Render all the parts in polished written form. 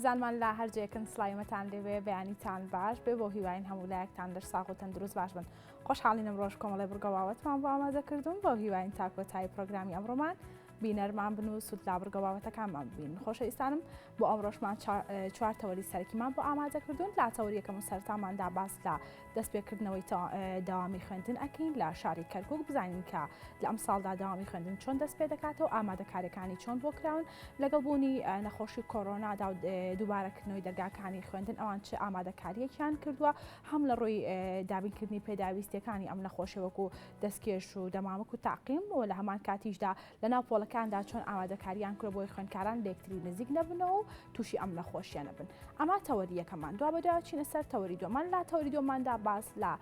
خۆشەویستانمان لە هەر جێکن سڵاوی مەتان لێبێ بەیانیتان باش بێ بۆ هیواین هەموو لایەکتان لەش ساغ و تەندروست باش بن خۆشحاڵین ئەمڕۆش کۆمەڵێ بڕگە بابەتمان بۆ ئامادە کردوون بۆ هیواین تا کۆتایی پرۆگرامی ئەمڕۆمان بینەرمان بن و سوود لە بڕگە بابەتەکانمان ببینن. خۆشەویستانم بۆ ئەمڕۆشمان چوار تەوەری سەرەکیمان بۆ ئامادە کردوون لە تەوەری یەکەم و سەرەتاماندا باس لە دەستپێکردنەوەی دەوامی خوێندن ئەکەین لە شاری کەرکوک بزانین کە لە ئەمساڵدا دەوامی خوێندن چۆن دەست پێ دەکاتەوە ئامادەکاریەکانی چۆن بۆ کراون لەگەڵ بوونی نەخۆشی کۆرۆنادا و دووبارەکردنەوەی دەرگاکانی خوێندن ئەوان چ ئامادەکاریەکیان کردووە هەم لە ڕووی دابینکردنی پێداویستیەکانی ئەم نەخۆشی وەکو دەستکێش و دەمامک و تاقیم و لە هەمان کاتیشدا لەناو پۆلەکاندا چۆن ئامادەکاریان کردوە بۆی خوێندکاران لەیەکتری نزیک نەبنەوە و تووشی ئەم نەخۆشیە نەبن ئەمە تەوەری یەکەمان دوابەدوای چینە سەر تەوەری دووەمان لا تەوەری دووەماندا باس لە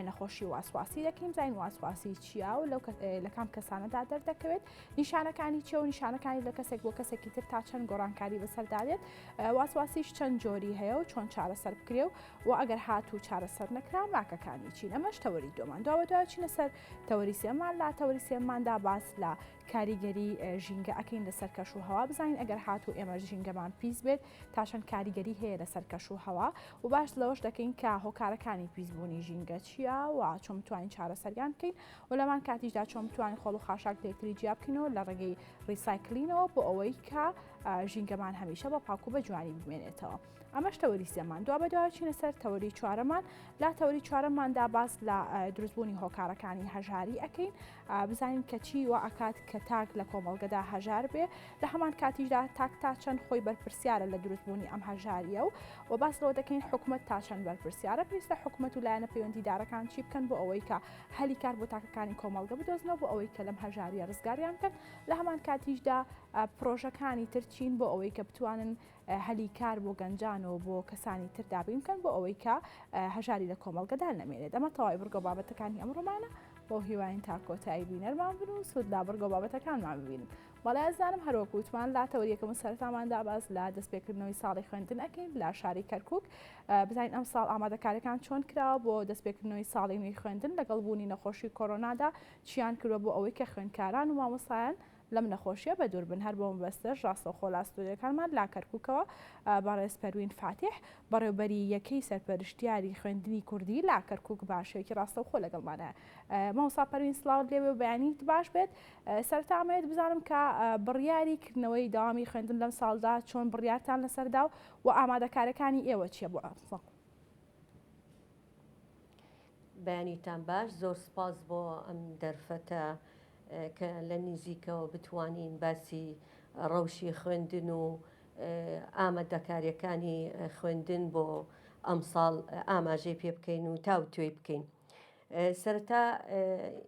نەخۆشی واسواسی دەکەین بزانین واسواسی چییە و لەو لە کام کەسانەدا دەردەکەوێت نیشانەکانی چیە و نیشانەکانی لە کەسێک بۆ کەسێکی تر تا چەند گۆڕانکاری بەسەردا دێت واسواسیش چەند جۆری هەیە و چۆن چارەسەر بکرێ و و ئەگەر هاتوو چارەسەر نەکرا ماکەکانی چین ئەمەش تەوەری دووەمان دوابەدوای چینە سەر تەوەری سێمان لا تەوەری سێماندا باس لە کاریگەری ژینگە ئەکەین لەسەر کەش و هەوا بزانین ئەگەر هاتوو ئێمە ژینگەمان پیس بێت تا چەند کاریگەری هەیە لەسەر کەش و هەوا و باش لەوەش دەکەین کە هۆکارەکانی پیسبوونی ژینگە چییە و چۆن بتوانین چارەسەریان بکەین و لەمان کاتیشدا چۆن بتوانین خۆڵ و خاشاک لەیەکتری جیا بکەینەوە لە ڕێگەی recycling ەوە بۆ ئەوەی کە ژینگەمان هەمیشە بە پاک و بە جوانی بمێنێتەوە. ئەمەش تەوەری سێمان دوابەدوای چینە سەر تەوەری چوارەمان لا تەوەری چوارەماندا باس لە دروستبوونی هۆکارەکانی هەژاری ئەەکەین بزانین کە چی وا ئەکات کە تاک لە کۆمەڵگەدا هەژار بێ لە هەمان کاتیشدا تاک تا چەند خۆی بەرپرسیارە لە دروستبوونی ئەم هەژاریە و و باس لەوە دەکەین حکومەت تا چەند بەرپرسیارە پێویستە حکومەت و لایەنە پەیوەندیدارەکان چی بکەن بۆ ئەوەی کە هەلی کار بۆ تاکەکانی کۆمەڵگە بدۆزنەوە بۆ ئەوەی کە لەم هەژاریە ڕزگاریان بکەن لە هەمان کاتیشدا پرۆژەکانی تر چین بۆ ئەوەی کە بتوانن هەلی کار بۆ گەنجان و بۆ کەسانی تر دابین بکەن بۆ ئەوەی کە هەژاری لە کۆمەڵگەدا نەمێنێت ئەمە تەواوی بڕگە و بابەتەکانی ئەمڕۆمانە بەو هیواین تا کۆتایی بینەرمان بن و سوود لە بڕگە و بابەتەکانمان ببینن بەڵێ ئازیزانم هەروەک وتمان لا تەوەری یەکەم و سەرەتاماندا باس لە دەستپێکردنەوەی ساڵی خوێندن ئەکەین لە شاری کەرکک بزانین ئەم ساڵ ئامادەکاریەکان چۆن کراوە بۆ دەستپێکردنەوەی ساڵی نوێی خوێندن لەگەڵ بوونی نەخۆشی کۆرۆنادا چیان کردوە بۆ ئەوەی کە خوێندکاران و مامۆستایان لەم نەخۆشیە بەدوور بن، هەر بۆ مەبەستەش ڕاستەوخۆ لە ستۆدیۆکانمان لە کەرکوکەوە بەڕێز پەروین فاتیح بەڕێوبەری یەکەی سەرپەرشتیاری خوێندنی کوردی لە کەرکوک بە شێوەیەکی ڕاستەوخۆ لەگەڵمانە. مامۆستا پەروین سڵاوت لێبێ و بەیانیت باش بێت. سەرەتا ئەمەوێت بزانم کە بڕیاری کردنەوەی دەوامی خوێندن لەم ساڵدا چۆن بڕیارتان لەسەردا و ئامادەکاریەکانی ئێوە چیە بۆ ئەمساڵ؟ بەیانیتان باش، زۆر سپاس بۆ ئەم دەرفەتە کە لە نیزیکەوە بتوانین باسی ڕەوشی خوێندن و ئامادەکاریەکانی خوێندن بۆ ئەمساڵ ئاماژەی پێ بکەین و تاوتوێی بکەین. سەرەتا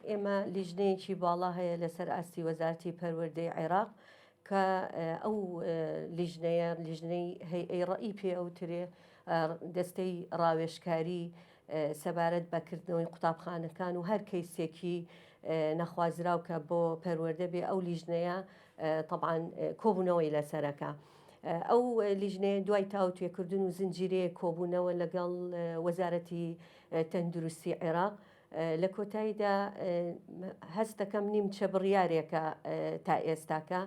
ئێمە لیژنەیەکی باڵا هەیە لەسەر ئاستی وەزارەتی پەروەردەی عێراق کە ئەو لیژنەیە لیژنەی هەیئەی ڕەئی پێ ئەوترێ دەستەی ڕاوێژکاری سەبارەت بە کردنەوەی قوتابخانەکان و هەر کەیسێکی نەخوازراو کە بۆ پەروەردە بێ ئەو لیژنەیە تەبعەن کۆبوونەوەی لەسەرەکە. ئەو لیژنەیە دوای تاوتوێکردن و زنجیرەیەک کۆبوونەوە لەگەڵ وەزارەتی تەندروستی عێراق لە کۆتاییدا هەست دەکەم نیمچە بڕیارێکە تا ئێستاکە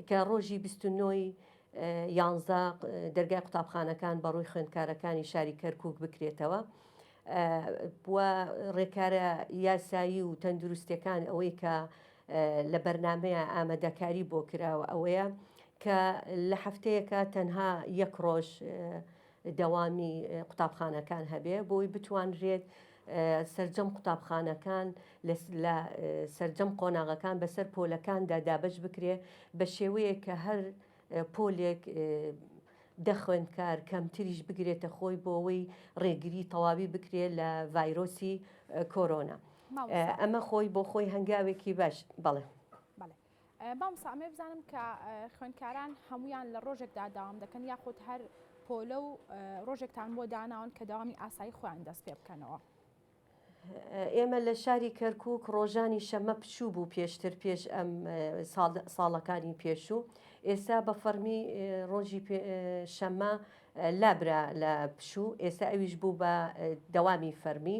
کە ڕۆژی 29 یانزە دەرگای قوتابخانەکان بەڕووی خوێندکارەکانی شاری کەرکوک بکرێتەوە و ڕێکارە یاسایی و تەندروستیەکان ئەوەی کە لە بەرنامەیە ئامادەکاری بۆ کراوە ئەوەیە کە لە هەفتەیەکە تەنها یەک ڕۆژ دەوامی قوتابخانەکان هەبێ بۆی بتوانرێت سەرجەم قوتابخانەکان لە سەرجەم قۆناغەکان بەسەر پۆلەکاندا دابەش بکرێ بە شێوەیەک کە هەر پۆلێک دە خوێندکار کەمتریش بگرێتە خۆی بۆ ئەوەی ڕێگری تەواوی بکرێت لە ڤایرۆسی کۆرۆنا. ئەمە خۆی بۆ خۆی هەنگاوێکی باش بەڵێ. مامۆستا ئەمەوێ بزانم کە خوێندکاران هەمویان لە ڕۆژێکدا داوام دەکەن یاخود هەر پۆلە و ڕۆژێکتان بۆ داناون کە داوامی ئاسایی خۆیان دەست پێ بکەنەوە؟ ئێمە لە شاری کەرکک ڕۆژانی شەمە پشوو بوو پێشتر پێش ئەم ساڵەکانی پێشوو ئێستا بە فەرمی ڕۆژی شەمە لابرا لە پشوو ئێستا ئەویش بوو بە دەوامی فەرمی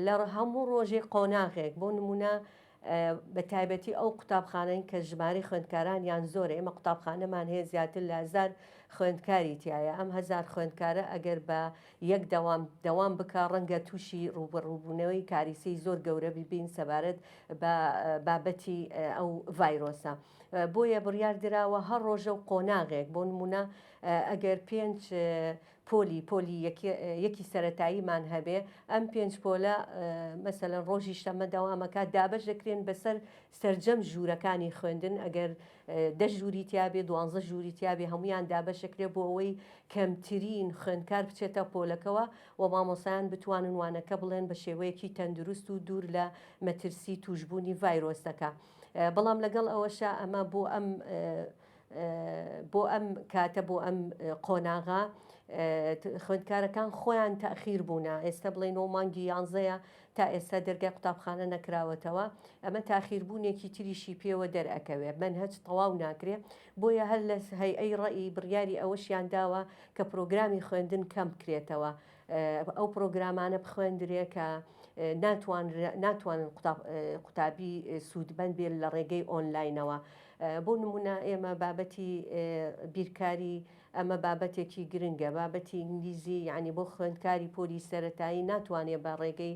لە هەموو ڕۆژێک قۆناغێک بۆ نمونە بە تایبەتی ئەو قوتابخانەن کە ژمارەی خوێندکارانیان زۆرە، ئێمە قوتابخانەمان هەیە زیاتر لە هەزار. خوێندکاری تیایە، ئەم هەزار خوێندکارە ئەگەر بە یەک دەوام دەوام بکا ڕەنگە تووشی ڕووبەڕووبوونەوەی کاریسەی زۆر گەورە ببین سەبارەت بە بابەتی ئەو ڤایرۆسە. بۆیە بڕیار دراوە هەر ڕۆژە و قۆناغێک بۆ نموونە ئەگەر پێنج پۆلی پۆلی یەکی سەرەتاییمان هەبێ ئەم پێنج پۆلە مەسەلەن ڕۆژی شەممە دەوامەکات دابەش دەکرێن بەسەر سەرجەم ژوورەکانی خوێندن ئەگەر دە ژووری تیابێ دوانزە ژووری تیابێ هەمویان دابەش دەکرێت بۆ ئەوەی کەمترین خوێندکار بچێتە پۆلەکەوە و مامۆسایان بتوانن وانەکە بڵێن بە شێوەیەکی تەندروست و دوور لە مەترسی توشبوونی ڤایرۆسەکە بەڵام لەگەڵ ئەوەشا ئەمە بۆ ئەم بۆ ئەم کاتە بۆ ئەم قۆناغە خوێندکارەکان خۆیان تاخیر بوونە ئێستا بڵێنەوە مانگی یانزەیە تا ئێستا دەرگای قوتابخانە نەکراوەتەوە ئەمە تاخیربوونێکی تریشی پێوە دەرئەکەوێ مەنهەج تەواو ناکرێ بۆیە هەر لە هەیئەی ڕەئی بڕیاری ئەوەشیان داوە کە پرۆگرامی خوێندن کەم بکرێتەوە ئەو پرۆگرامانە بخوێندرێ کە ناتوانن قوتابی سوودمەند بێت لە ڕێگەی ئۆنلاینەوە بۆ نمونە ئێمە بابەتی بیرکاری ئەمە بابەتێکی گرنگە بابەتی ئینگلیزی یعنی بۆ خوێندکاری پۆلی سەرەتایی ناتوانێت بە ڕێگەی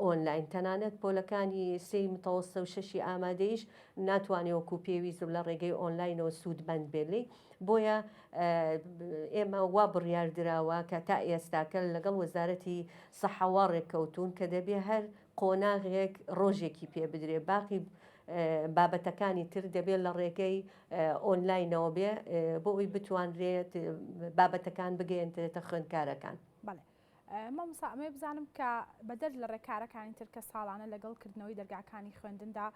ئۆنلاین تەنانەت پۆلەکانی سێی متەوەستە و شەشی ئامادەیش ناتوانێت وەکو پێویست لە ڕێگەی ئۆنلاینەوە سوودمەند بێت لێی بۆیە ئێمە وا بڕیار دراوە کە تا ئێستاکە لەگەڵ وەزارەتی سەحە وا ڕێککەوتوون کە دەبێ هەر قۆناغێک ڕۆژێکی پێ بدرێ باقی بابەتەکانی تر دەبێت لە ڕێگەی ئۆنلاینەوە بێ بۆ ئەوی بتوانرێت بابەتەکان بگەیەندرێتە خوێندکارەکان. بەڵێ مامۆستا ئەمەوێ بزانم کە بەدەر لە ڕێکارەکانی تر کە ساڵانە لەگەڵ کردنەوەی دەرگاکانی خوێندندا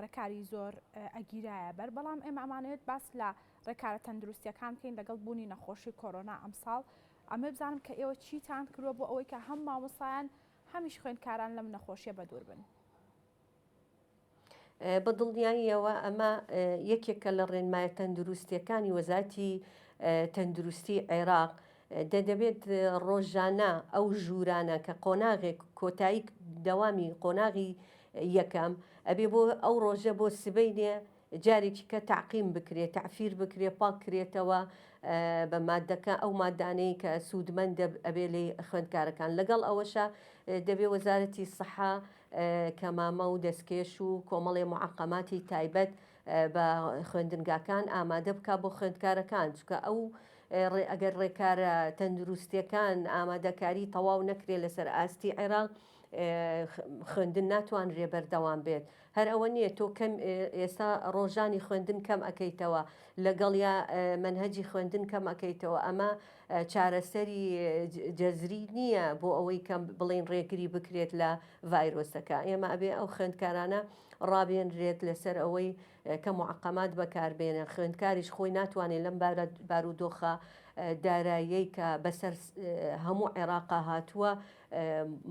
ڕێکاری زۆر ئەگیرایە بەر بەڵام ئێمە ئەمانەوێت باس لە ڕێکارە تەندروستیەکان بکەین لەگەڵ بوونی نەخۆشی کۆرۆنا ئەمساڵ ئەمە بزانم کە ئێوە چیتان کردوە بۆ ئەوەی کە هەم مامۆستایان هەمیش خوێندکاران لەم نەخۆشیە بەدوور بن. بە دڵنیاییەوە ئەمە یەکێکە لە ڕێنمایە تەندروستیەکانی وەزارەتی تەندروستی عێراق دەدەبێت ڕۆژانە ئەو ژوورانە کە قۆناغێک کۆتایی دەوامی قۆناغی یەکەم ئەبێ بۆ ئەو ڕۆژە بۆ سبەینێ جارێکی کە تەعقیم بکرێ تەعفیر بکرێ پاک کرێتەوە بە مادەکە ئەو مادانەی کە سوودمەندە ئەبێ لێی خوێندکارەکان لەگەڵ ئەوەشا دەبێ وەزارەتی سەحە کەمامە و دەستکێش و کۆمەڵێ معقەماتی تایبەت بە خوێندنگاکان ئامادە بکا بۆ خوێندکارەکان چونکە ئەو ئەگەر ڕێکارە تەندروستیەکان ئامادەکاری تەواو نەکرێت لەسەر ئاستی عێراق خوێندن ناتوانرێ بەردەوام بێت هەر ئەوە نییە تۆ کەم ئێستا ڕۆژانی خوێندن کەم ئەکەیتەوە لەگەڵیا مەنهەجی خوێندن کەم ئەکەیتەوە ئەمە چارەسەری جەزری نییە بۆ ئەوەی کەم بڵین ڕێگری بکرێت لە ڤایرۆسەکە ئێمە ئەبێ ئەو خوێندکارانە ڕابێنرێت لەسەر ئەوەی کە معقەمات بەکاربێنن خوێندکاریش خۆی ناتوانێت لەم بارودۆخە داراییەی کە بەسەر هەموو عێراقا هاتووە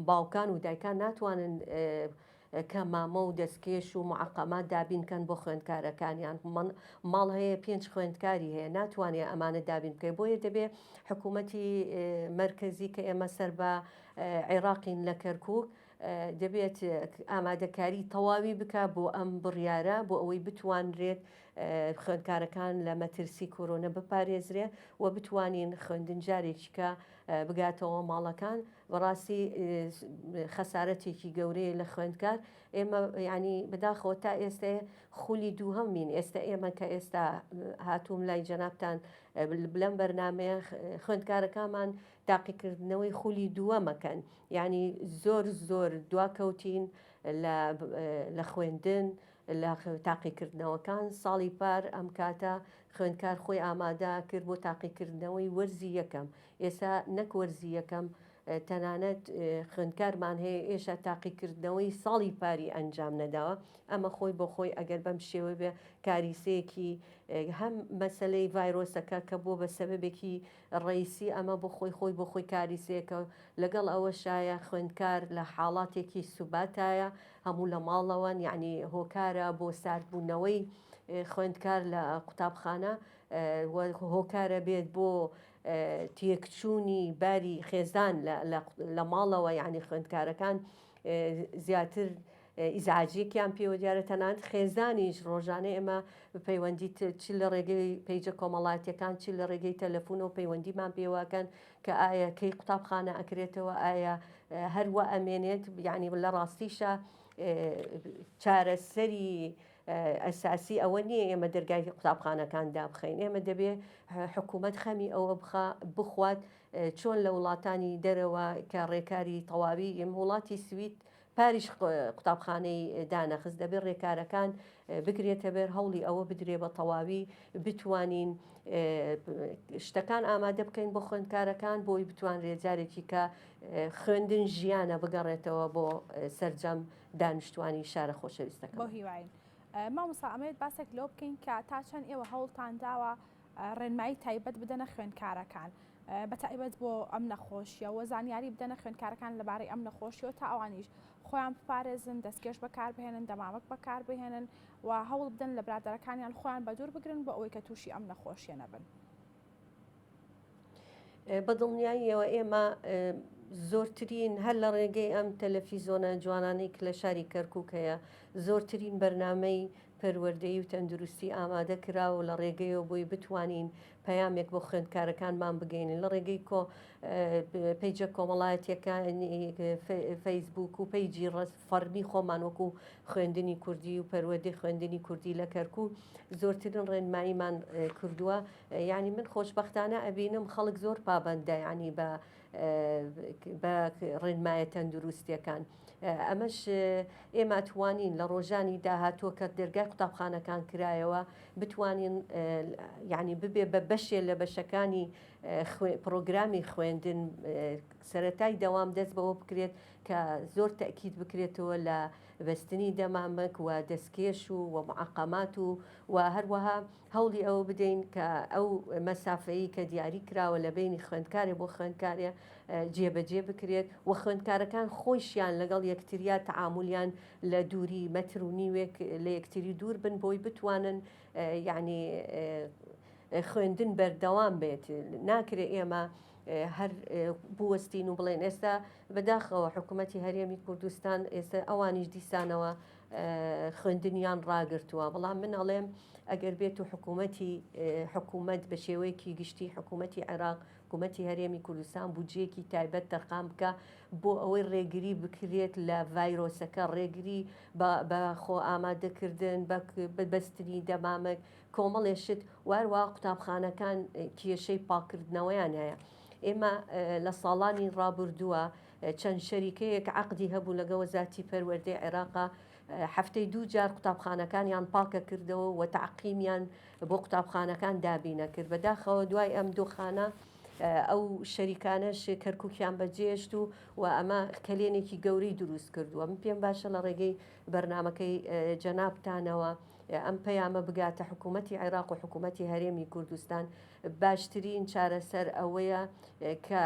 باوکان و دایکان ناتوانن کە مامە و دەستکێش و معقەمات دابین کەن بۆ خوێندکارەکانیان ماڵ هەیە پێنج خوێندکاری هەیە ناتوانێت ئەمانە دابین بکەێت بۆیە دەبێ حکوومەتی مەرکەزی کە ئێمە سەر بە عێراقین لە کەرکک دەبێت ئامادەکاری تەواوی بکە بۆ ئەم بڕیارە بۆ ئەوەی بتوانرێت خوێندکارەکان لە مەترسی کۆرۆنە بپارێزرێ و بتوانین خوێندن جارێکیکە بگاتەوە ماڵەکان بەڕاستی خەسارەتێکی گەورەیە لە خوێندکار ئێمە ینی بەداخەوە تا ئێستا خولی دووهەمین ئێستا ئێمە کە ئێستا هاتووم لای جەنابتان لەم بەرنمەیە خوێندکارەکانمان تاقیکردنەوەی خولی دووەمەکەن یعنی زۆر زۆر دواکەوتین لە خوێندن لە تاقیکردنەوەکان ساڵی پار ئەم کاتە خوێندکار خۆی ئامادە کرد بۆ تاقیکردنەوەی وەرزی یەکەم ئێستا نەک وەرزی یەکەم تەنانەت خوێندکارمان هەیە ئێشا تاقیکردنەوەی ساڵی پاری ئەنجام نەداوە ئەمە خۆی بۆ خۆی ئەگەر بەم شێوە بێ کاریسەیەکی هەم مەسلەی ڤایرۆسەکە کە بۆ بە سەبەبێکی ڕەیسی ئەمە بۆ خۆی خۆی بۆ خۆی کاریسەیەکە لەگەڵ ئەوەشایە خوێندکار لە حاڵاتێکی سوباتایە هەموو لە ماڵەوەن یعنی هۆکارە بۆ ساردبوونەوەی خوێندکار لە قوتابخانە هۆکارە بێت بۆ تێکچوونی باری خێزان لە ماڵەوە یعنی خوێندکارەکان زیاتر. ئیزعاجیەکیان پێوە دیارە تەنانەت خێزانیش ڕۆژانە ئێمە پەیوەندی چ لە ڕێگەی پەیجە کۆمەڵاتیەکان چ لە ڕێگەی تەلەفونەوە پەیوەندیمان پێوەکەن کە ئایا کەی قوتابخانە ئەکرێتەوە ئایا هەروە ئەمێنێت یعنی لە ڕاستیشە چارەسەری ئەساسی ئەوە نییە ئێمە دەرگای قوتابخانەکان دابخەین ئێمە دەبێ حکوومەت خەمی ئەوە بخا بخوات چۆن لە وڵاتانی دەرەوە کە ڕێکاری تەواوی وڵاتی سوید پاریش قوتابخانەی دانەخست، دەبێت ڕێکارەکان بگرێتە بەر، هەوڵی ئەوە بدرێ بە تەواوی بتوانین شتەکان ئامادە بکەین بۆ خوێندکارەکان بۆی بتوانرێت جارێکی کە خوێندن ژیانە بگەڕێتەوە بۆ سەرجەم دانیشتوانی شارە خۆشەویستەکە. بەو هیواین. مامۆستا ئەمەوێت باسێک لەوە بکەین کە تا چەند ئێوە هەوڵتان داوە ڕێنمایی تایبەت بدەنە خوێندکارەکان بە تایبەت بۆ ئەم نەخۆشیە و زانیاری بدەنە خوێندکارەکان لەبارەی ئەم نەخۆشیەوە تا ئەوانیش خۆیان بپارێزن دەستکێش بەکاربهێنن دەمامک بەکاربهێنن و هەوڵ بدەن لە برادەرەکانیان خۆیان بەدوور بگرن بۆ ئەوەی کە تووشی ئەم نەخۆشیە نەبن. بە دڵنیاییەوە ئێمە زۆرترین هەر لە ڕێگەی ئەم تەلەفیزۆنە جوانانەی کە لە شاری کەرکک هەیە زۆرترین بەرنمەی پەروەردەیی و تەندروستی ئامادە کراوە و لە ڕێگەیەوە بۆی بتوانین پەیامێک بۆ خوێندکارەکانمان بگەینین لە ڕێگەی کۆ پەیجە کۆمەڵایەتیەکانی فەیسبوک و پەیجی ڕست فەرمی خۆمان وەکو خوێندنی کوردی و پەروەردەی خوێندنی کوردی لە کەرکوک زۆرترین ڕێنماییمان کردووە یعنی من خۆشببختانە ئەبینم خەڵک زۆر پابندە یعنی بە بە ڕێنمایە تەندروستیەکان. ئەمەش ئێمە توانین لە ڕۆژانی داهاتووە کە دەرگای قوتابخانەکان کرایەوە بتوانین یعنی ببێ بە بەشێ لە بەشەکانی پرۆگرامی خوێندن سەتای دەوام دەست بەوە بکرێت کە زۆر تەکیید بکرێتەوە لە بەستنی دەمامک و دەستکێش و و معقەمات و و هەروەها هەوڵی ئەوە بدەین کە ئەو مەسافەیی کە دیاری کراوە لە بەینی خوێندکارێ بۆ خوێندکارێ جێبەجێ بکرێت و خوێندکارەکان خۆیشیان لەگەڵ یەکتریا تەعامولیان لە دووری مەتر و نیوێک لە یەکتری دوور بن بۆی بتوانن یعنی خوێندن بەردەوام بێت ناکرێ ئێمە هەر بوەستین و بڵێن ئێستا بەداخەوە حکوومەتی هەرێمی کوردستان ئێستا ئەوانیش دیسانەوە خوێندنیان ڕاگرتووە بەڵام من ئەڵێم ئەگەر بێت و حکوومەتی حکوومەت بە شێوەیەکی گشتی حکوومەتی عێراق حکوومەتی هەرێمی کوردستان بودجەیەکی تایبەت تەرخان بکە بۆ ئەوەی ڕێگری بکرێت لە ڤایرۆسەکە ڕێگری بە خۆ ئامادەکردن بە بەستنی دەمامک کۆمەڵێ شت واروا قوتابخانەکان کێشەی پاکردنەوەیان هەیە ئێمە لە ساڵانی ڕابردووە چەند شەریکەیەک عەقدی هەبوو لەگە وەزارتی پەروەردەی عێراقا هەفتەی دوو جار قوتابخانەکانیان پاکە کردەوە و تەعقیمیان بۆ قوتابخانەکان دابینە کرد بەداخەوە دوای ئەم دۆخانە ئەو شەریکانەش کەرکوکیان بەجێشت و و ئەمە کەلێنێکی گەورەی دروست کردووە من پێم باشە لە ڕێگەی بەرنمەکەی جەنابتانەوە ئەم پەیامە بگاتە حکوومەتی عێراق و حکوومەتی هەرێمی کوردستان باشترین چارەسەر ئەوەیە کە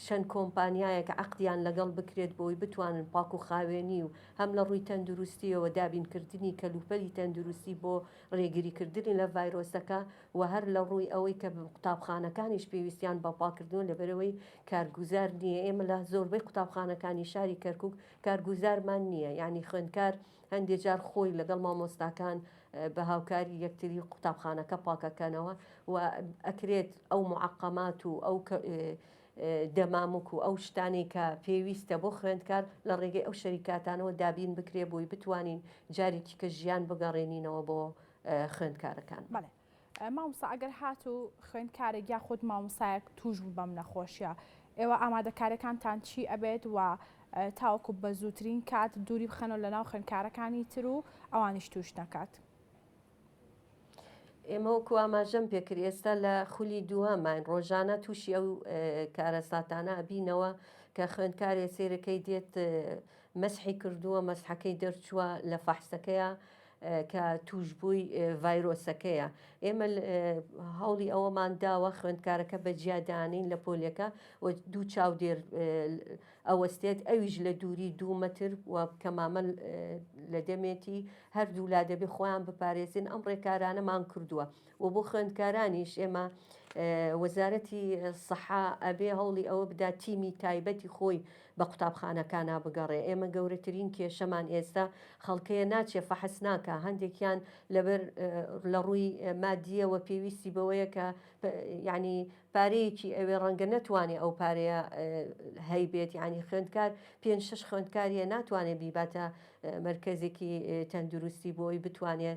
چەند کۆمپانیایەک عەقدیان لەگەڵ بکرێت بۆی بتوانن پاک و خاوێنی و هەم لە ڕووی تەندروستیەوە دابینکردنی کەلوپەلی تەندروستی بۆ ڕێگریکردنی لە ڤایرۆسەکە و هەر لە ڕووی ئەوەی کە قوتابخانەکانیش پێویستیان بە پاکردنەوە لەبەرئەوەی کارگوزار نییە ئێمە لە زۆربەی قوتابخانەکانی شاری کەرکوک کارگوزارمان نییە یعنی خوێندکار هەندێ جار خۆی لەگەڵ مامۆستاکان بە هاوکاری یەکتری قوتابخانەکە پاکەکەنەوە و ئەکرێت ئەو معقەمات و ئەو دەمامک و ئەو شتانەی کە پێویستە بۆ خوێندکار لە ڕێگەی ئەو شەریکاتانەوە دابین بکرێ بۆی بتوانین جارێکی کە ژیان بگەڕێنینەوە بۆ خوێندکارەکان. بەڵێ مامۆستا ئەگەر هاتوو خوێندکارێک یاخود مامۆستایەک توش بوو بەم نەخۆشیە ئێوە ئامادەکاریەکانتان چی ئەبێت و تاوەکو بە زووترین کات دووری بخەنەوە لەناو خوێندکارەکانی تر و ئەوانیش توش نەکات؟ ئێمە وەکو ئاماژەم پێکرد ئێستا لە خولی دووەماین ڕۆژانە تووشی ئەو کارەساتانە ئەبینەوە کە خوێندکارێ سێرەکەی دێت مەسحی کردووە مەسحەکەی دەرچووە لە فەحسەکەیە کە تووشبووی ڤایرۆسەکەیە ئێمە هەوڵی ئەوەمان داوە خوێندکارەکە بە جیا دانین لە پۆلەکە و دوو چاودێر ئەوەستێت ئەویش لە دووری دوو مەتر و کەمامە لە دەمێتی هەردوو لا دەبێ خۆیان بپارێزن ئەم ڕێکارانەمان کردووە و بۆ خوێندکارانیش ئێمە. وەزارەتی سەحا ئەبێ هەوڵی ئەوە بدا تیمی تایبەتی خۆی بە قوتابخانەکانا بگەڕێ ئێمە گەورەترین کێشەمان ئێستا خەڵکەیە ناچێ فەحس ناکا هەندێکیان لەبەر لە ڕووی مادیەوە پێویستی بەوەیە کە یعنی پارەیەکی ئەوێ ڕەنگە نەتوانێ ئەو پارەیە هەیبێت یعنی خوێندکار پێنج شەش خوێندکاریە ناتوانێ بیباتە مەرکەزێکی تەندروستی بۆی بتوانێ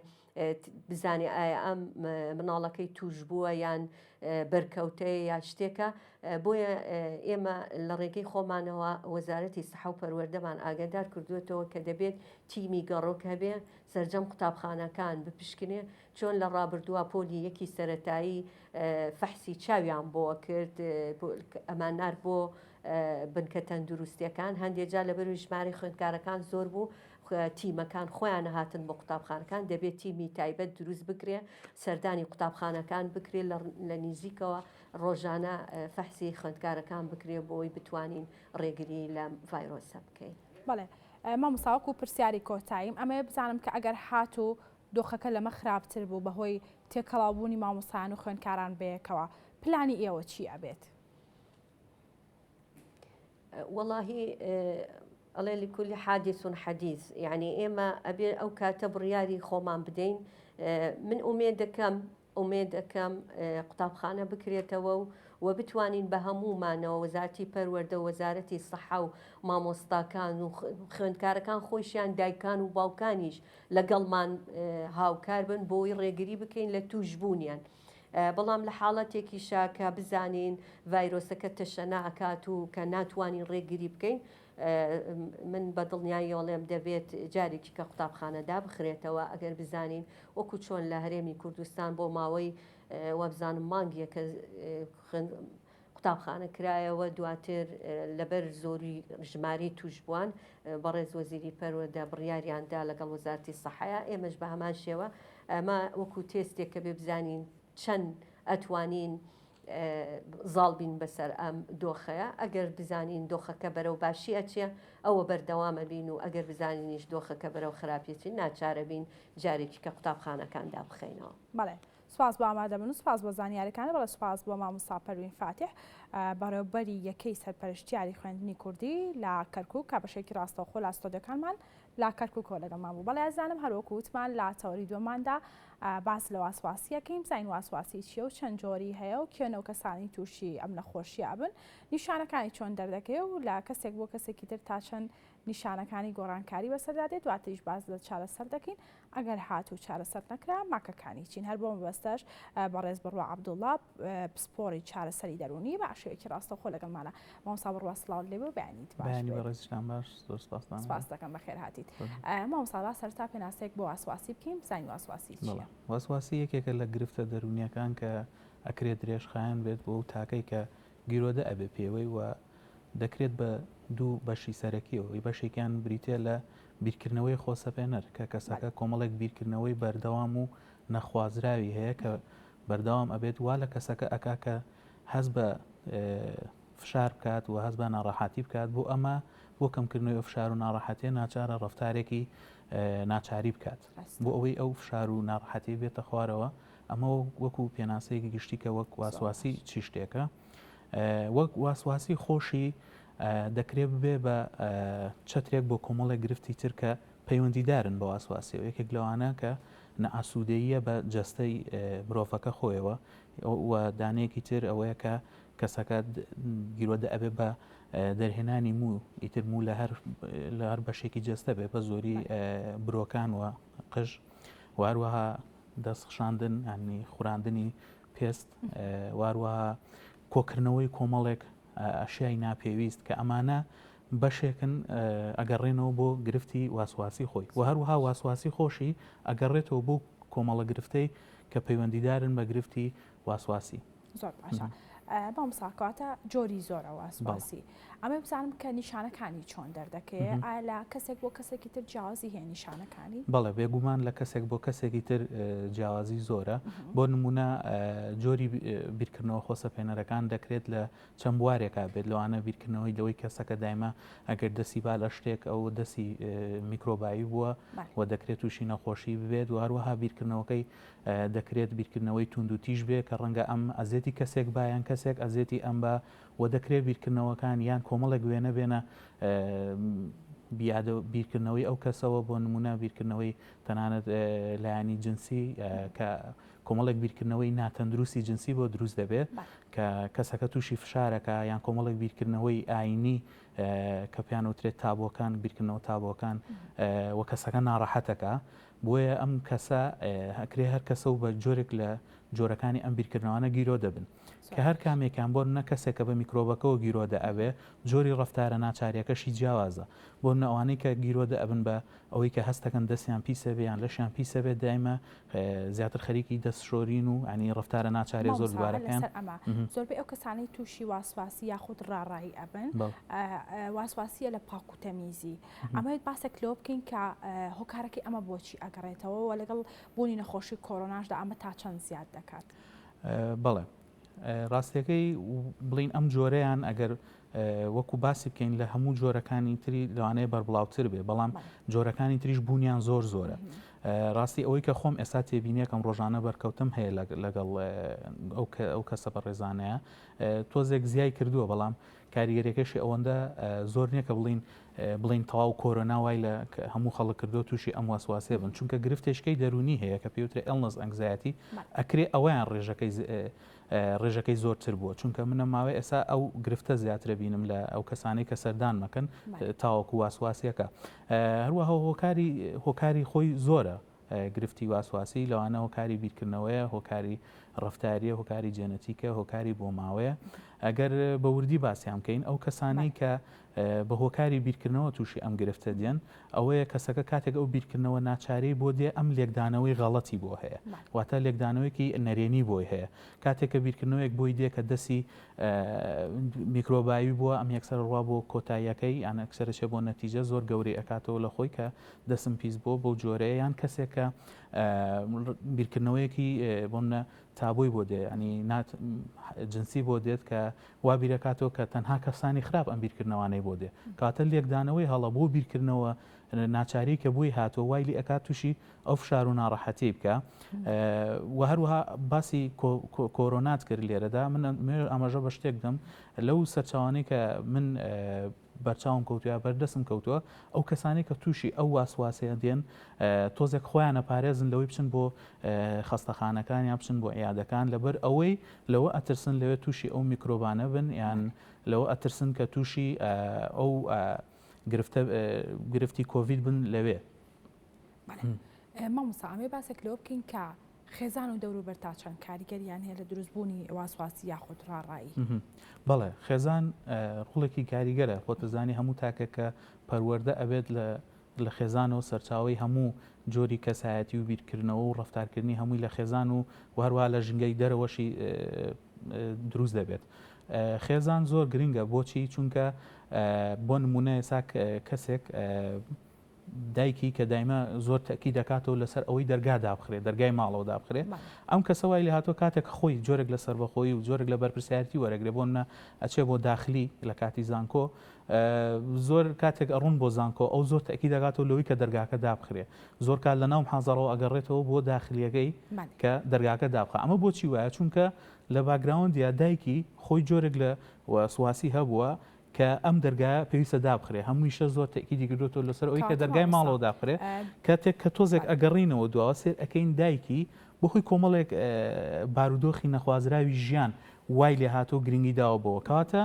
بزانێ ئایا ئەم مناڵەکەی توش بووە یان بەرکەوتەیە یا شتێکە بۆیە ئێمە لە ڕێگەی خۆمانەوە وەزارەتی سەحە و پەروەردەمان ئاگادار کردوێتەوە کە دەبێت تیمی گەڕۆک هەبێ سەرجەم قوتابخانەکان بپشکنێ چۆن لە ڕابردووە پۆلی یەکی سەتایی فەحسی چاویان بۆ کرد ئەمانار بۆ بنکە تەندروستیەکان هەندێک جار لەبەروی ژمارەی خوێندکارەکان زۆر بوو تیمەکان خۆیان هاتن بۆ قوتابخانەکان دەبێت تیمی تایبەت دروست بکرێ سەردانی قوتابخانەکان بکرێت لە نیزیکەوە ڕۆژانە فەحسی خوێندکارەکان بکرێ بۆی بتوانین ڕێگری لە ڤایرۆسە بکەین. بەڵێ مامۆستا وەکو پرسیاری کۆتاییم ئەمەوێ بزانم کە ئەگەر هاتوو دۆخەکە لەمە خراپتر بوو بەهۆی تێکەڵاوبوونی مامۆستایان و خوێندکاران بەیەکەوە پلانی ئێوە چی ئەبێت؟ وەڵاهی ئەڵێ لکل حادث حدیث یعنی ئێمە ئەبێ ئەو کاتە بڕیاری خۆمان بدەین من ئومێد دەکەم ئومێد دەکەم قوتابخانە بکرێتەوە و و بتوانین بە هەموومانەوە وەزارتی پەروەردە و وەزارەتی سەحا و مامۆستاکان و خوێندکارەکان خۆیشیان دایکان و باوکانیش لەگەڵمان هاوکار بن بۆی ڕێگری بکەین لە توشبوونیان. بەڵام لە حاڵەتێکیشا کە بزانین ڤایرۆسەکە تەشەنا ئەکات و کە ناتوانین ڕێگری بکەین من بە دڵنیاییەوەڵێم دەبێت جارێکی کە قوتابخانە دابخرێتەوە ئەگەر بزانین وەکو چۆن لە هەرێمی کوردستان بۆ ماوەی وابزانم مانگیەکە قوتابخانە کرایەوە دواتر لەبەر زۆری ژمارەی تووشبووان بەڕێز وەزیری پەروەردە بڕیاریان دا لەگەڵ وەزارەتی سەحەیا ئێمەش بە هەمان شێوە ئەمە وەکو تێستێک کە بێ بزانین چەند ئەتوانین زاڵ بین بەسەر ئەم دۆخەیە ئەگەر بزانین دۆخەکە بەرەو باشی ئەچێ ئەوە بەردەوامە بین و ئەگەر بزانینیش دۆخەکە بەرەو خراپیەتی ناچارە بین جارێکی کە قوتابخانەکان دابخەینەوە. بەڵێ سوپاس بۆ ئامادەبوون و سوپاس بۆ زانیاریەکانت، بەڵێ سوپاس بۆ مامۆستا پەروین فاتیح بەڕێوبەری یەکەی سەرپەرشتیاری خوێندنی کوردی لە کەرکوک کە بەشێکی ڕاستەوخۆ لە ستۆدیۆکانمان لە کەرکوکەوە لەگەڵمان بوو. بەڵێ ئازیزانم هەروەکو وتمان لە تەوەری دووەماندا باس لە واسواسی ئەکەین بزانین واسواسی چییە و چەند جۆری هەیە و کێن ئەو کەسانی تووشی ئەم نەخۆشیە ئەبن نیشانەکانی چۆن دەردەکەوێ و لە کەسێک بۆ کەسێکی تر تا چەند نیشانەکانی گۆڕانکاری بەسەردا دێت دواتریش باس لە چارەسەر دەکەین ئەگەر هاتوو چارەسەر نەکرا ماکەکانی چین هەر بۆ مەبەستەش بەڕێز بڕوا عەبدوڵا پسپۆڕی چارەسەری دەروونی بە شێوەیەکی ڕاستەوخۆ لەگەڵمانە مامۆستا بڕوا سڵاوت لێبێ و بەیانیت باش بەیانی بەڕێزیشتان باش زۆر سپاستان سپاس دەکەم بەخێر هاتیت مامۆستا با سەرەتا پێناسەیەک بۆ واسواسی بکەین بزانین واسواسی چییە؟ واسواسی یەکێکە لە گرفتە دەروونیەکان کە ئەکرێت درێژخایەن بێت بۆ ئەو تاکەی کە گیرۆدە ئەبێ پێوەی و دەکرێت بە دوو بەشی سەرەکیەوە، بەشێکیان بریتیە لە بیرکردنەوەی خۆسەپێنەر کە کەسەکە کۆمەڵێک بیرکردنەوەی بەردەوام و نەخوازراوی هەیە کە بەردەوام ئەبێت وا لە کەسەکە ئەکا کە هەست بە فشار بکات و هەست بە ناڕەحەتی بکات بۆ ئەمە بۆ کەمکردنەوەی ئەو فشار و ناڕەحەتیە ناچارە ڕەفتارێکی ناچاری بکات بۆ ئەوەی ئەو فشار و ناڕەحەتی بێتە خوارەوە ئەمە وەکو پێناسەیەکی گشتی کە وەک واسواسی چی شتێکە وەک واسواسی خۆشی دەکرێت ببێ بە چەترێک بۆ کۆمەڵێک گرفتی تر کە پەیوەندیدارن بە واسواسیەوە یەکێک لەوانە کە نەئاسوودەییە بە جەستەی مرۆڤەکە خۆیەوە و دانەیەکی تر ئەوەیە کە کەسەکە گیرۆدە ئەبێ بە دەرهێنانی موو ئیتر موو لە هەر لە هەر بەشێکی جەستە بێ بە زۆری برۆکان و قژ و هەروەها دەست خشاندن ینی خوراندنی پێست واروەها کۆکردنەوەی کۆمەڵێک ئەشیای ناپێویست کە ئەمانە بەشێکن ئەگەڕێنەوە بۆ گرفتی واسواسی خۆی و هەروها واسواسی خۆشی ئەگەڕێتەوە بۆ کۆمەڵە گرفتەی کە پەیوەندیدارن بە گرفتی واسواسی. زۆر باشە. مامۆستا کەواتە جۆری زۆرە واسواسی ئەمە بزانم کە نیشانەکانی چۆن دەردەکەوێ ئایا لە کەسێک بۆ کەسێکی تر جیاوازی هەیە نیشانەکانی؟ بەڵێ بێگومان لە کەسێک بۆ کەسێکی تر جیاوازی زۆرە بۆ نمونە جۆری بیرکردنەوە خۆسەپێنەرەکان دەکرێت لە چەند بوارێکا بێت لەوانە بیرکردنەوەی لەوەی کەسەکە دایمە ئەگەر دەسی با لە شتێک ئەو دەسی میکرۆبایی بووە و دەکرێت تووشی نەخۆشی ببێت و هەروەها بیرکردنەوەکەی دەکرێت بیرکردنەوەی توند و تیژ بێ کە ڕەنگە ئەم ئەزێتی کەسێک با یان کەسێک ئەزێتی ئەم با و دەکرێت بیرکردنەوەکان یان کۆمەڵێک وێنە بێنە بیرکردنەوەی ئەو کەسەوە بۆ نمونە بیرکردنەوەی تەنانەت لایەنی جنسی کە کۆمەڵێک بیرکردنەوەی ناتەندروستی جنسی بۆ دروست دەبێت کە کەسەکە تووشی فشارەکە یان کۆمەڵێک بیرکردنەوەی ئاینی کە پێیان وترێت تابۆکان بیرکردنەوە تابۆکان و کەسەکە ناڕەحەتەکە بۆیە ئەم کەسە ئەکرێ هەر کەسە و بە جۆرێک لە جۆرەکانی ئەم بیرکردنەوانە گیرۆ دەبن کە هەر کامێکیان بۆ نە کەسێک کە بە میکرۆبەکەوە گیرۆدە ئەبێ جۆری ڕەفتارە ناچاریەکەشی جیاوازە بۆ نە ئەوانەی کە گیرۆدە ئەبن بە ئەوەی کە هەستەکەن دەستیان پیسە بێ یان لەشیان پیسە بێت دایمە زیاتر خەریکی دەست شۆرین و ینی ڕەفتارە ناچارێ زۆر مامۆستا هەر دووبارەکەیان لەسەر ئەمە زۆربەی ئەو کەسانەی تووشی واسواسی یاخود ڕاڕایی ئەبن بەڵێ. واسواسیە لە پاک و تەمیزی ئەمەوێت باسێک لەوە بکەین کە هۆکارەکەی ئەمە بۆچی ئەگەڕێتەوە و لەگەڵ بوونی نەخۆشی کۆرۆناشدا ئەمە تا چەند زیاد دەکات؟ بەڵێ ڕاستیەکەی بڵین ئەم جۆرەیان ئەگەر وەکو باسی بکەین لە هەموو جۆرەکانی تری لەوانەیە بەربڵاوتر بێ بەڵام جۆرەکانی تریش بوونیان زۆر زۆرە ڕاستی ئەوەی کە خۆم ئێستا تێبینیەکەم ڕۆژانە بەرکەوتم هەیە لەگەڵ ئەو کەسە بەڕێزانەیە تۆزێک زیای کردووە بەڵام کاریگەریەکەشی ئەوەندە زۆر نییە کە بڵین بڵین تەواو کۆرۆنا وای لە هەموو خەڵک کردو تووشی ئەم واسواسێ بن چونکە گرفتێشکەی دەرونی هەیە کە پێوترێ illness anxiety ئەکرێ ئەویان ڕێژەکەی ڕێژەکەی زۆرتر بووە چونکە منە ماوەی ئێسا ئەو گرفتە زیاترە بینم لە ئەو کەسانەی کە سەردان مەکەن تاوەکو واسواسیەکە هەروەها هۆکاری هۆکاری خۆی زۆرە گرفتی واسواسی لەوانە هۆکاری بیرکردنەوەیە، هۆکاری ڕەفتارییە، هۆکاری جێنەتیکە، هۆکاری بۆماوەیە. ئەگەر بە وردی باسیان بکەین ئەو کەسانەی کە بە هۆکاری بیرکردنەوە تووشی ئەم گرفتە دێن ئەوەیە کەسەکە کاتێک ئەو بیرکردنەوە ناچارەی بۆ دێ ئەم لێکدانەوەی غەڵەتی بۆ هەیە واتە لێکدانەوەیەکی نەرێنی بۆی هەیە کاتێک کە بیرکردنەوەیەک بۆی دێ کە دەسی میکرۆباوی بووە ئەم یەکسەر ڕوا بۆ کۆتاییەکەی یان ئەکسەرەچێ بۆ نەتیجە زۆر گەورەی ئەکاتەوە لە خۆی کە دەسم پیس بووە بەو جۆرەیە یان کەسێک کە بیرکردنەوەیەکی بۆ منە تابۆی بۆ دێ ینی جنسی بۆ دێت کە وا بیرەکاتەوە کە تەنها کەسانی خراپ ئەم بیرکردنەوانەی بۆ دێ کاتە لێکدانەوەی هەڵە بۆ بیرکردنەوە ناچاری کە بۆی هاتووە وای لی ئەکات تووشی ئەو فشار و ناڕەحەتی بکە و هەروەها باسی کۆرۆنات کرد لێرەدا من ئاماژە بە شتێک دەم لەو سەرچاوانەی کە من بەرچاوم کەوتوە یا بەردەستم کەوتوە ئەو کەسانەی کە تووشی ئەو واسواسەیە دێن تۆزێک خۆیان ئەپارێزن لەوەی بچن بۆ خەستەخانەکان یان بچن بۆ عیادەکان لەبەر ئەوەی لەوە ئەترسن لەوێ تووشی ئەو میکرۆبانە بن یان لەوە ئەترسن کە تووشی ئەو گرفتە گرفتی کۆڤید بن لەوێ. مامۆستا ئەمەوێ باسێک لەوە بکەین کە خێزان و دەوروبەر تا چەند کاریگەریان هەیە لە دروستبوونی واسواسی یاخود ڕاڕایی؟ بەڵێ خێزان ڕۆڵێکی کاریگەرە خۆتەزانی هەموو تاکێک کە پەروەردە ئەبێت لە لە خێزانەوە سەرچاوەی هەموو جۆری کەسایەتی و بیرکردنەوە و ڕەفتارکردنی هەمووی لە خێزان و و هەروەها لە ژینگەی دەرەوەشی دروست دەبێت خێزان زۆر گرنگە بۆچی چونکە بۆ نمونە ئێستا کەسێک دایکی کە دایمە زۆر تەئکید دەکاتەوە لەسەر ئەوەی دەرگا دابخرێت، دەرگای ماڵەوە دابخرێت، ئەم کەسە وای لێهاتووە کاتێک خۆی جۆرێک لە سەربەخۆیی و جۆرێک لە بەرپرسیارێتی وەرەگرێ بۆ نمونە ئەچێ بۆ داخلی لە کاتی زانکۆ زۆر کاتێک ئەڕوون بۆ زانکۆ ئەو زۆر تەئکید دەکاتەوە لەوەی کە دەرگاکە دابخرێ زۆر کات لە ناو محازەڕەوە ئەگەڕێتەوە بۆ داخلیەکەی کە دەرگاکە دابخا ئەمە بۆچی وایە چونکە لە background یا دایکی خۆی جۆرێک لە وەسواسی هەبووە کە ئەم دەرگایە پێویستە دابخرێ هەموویشە زۆر تەئکیدی کردوەتەوە لەسەر ئەوەی کە کەواتە دەرگای مامۆستا ماڵەوە دابخرێ کاتێک کە تۆزێک ئەگەڕینەوە دواوە سێر ئەکەین دایکی بەهۆی کۆمەڵێک بارودۆخی نەخوازراوی ژیان وای لێهاتووە گرنگی داوە بەوە کەواتە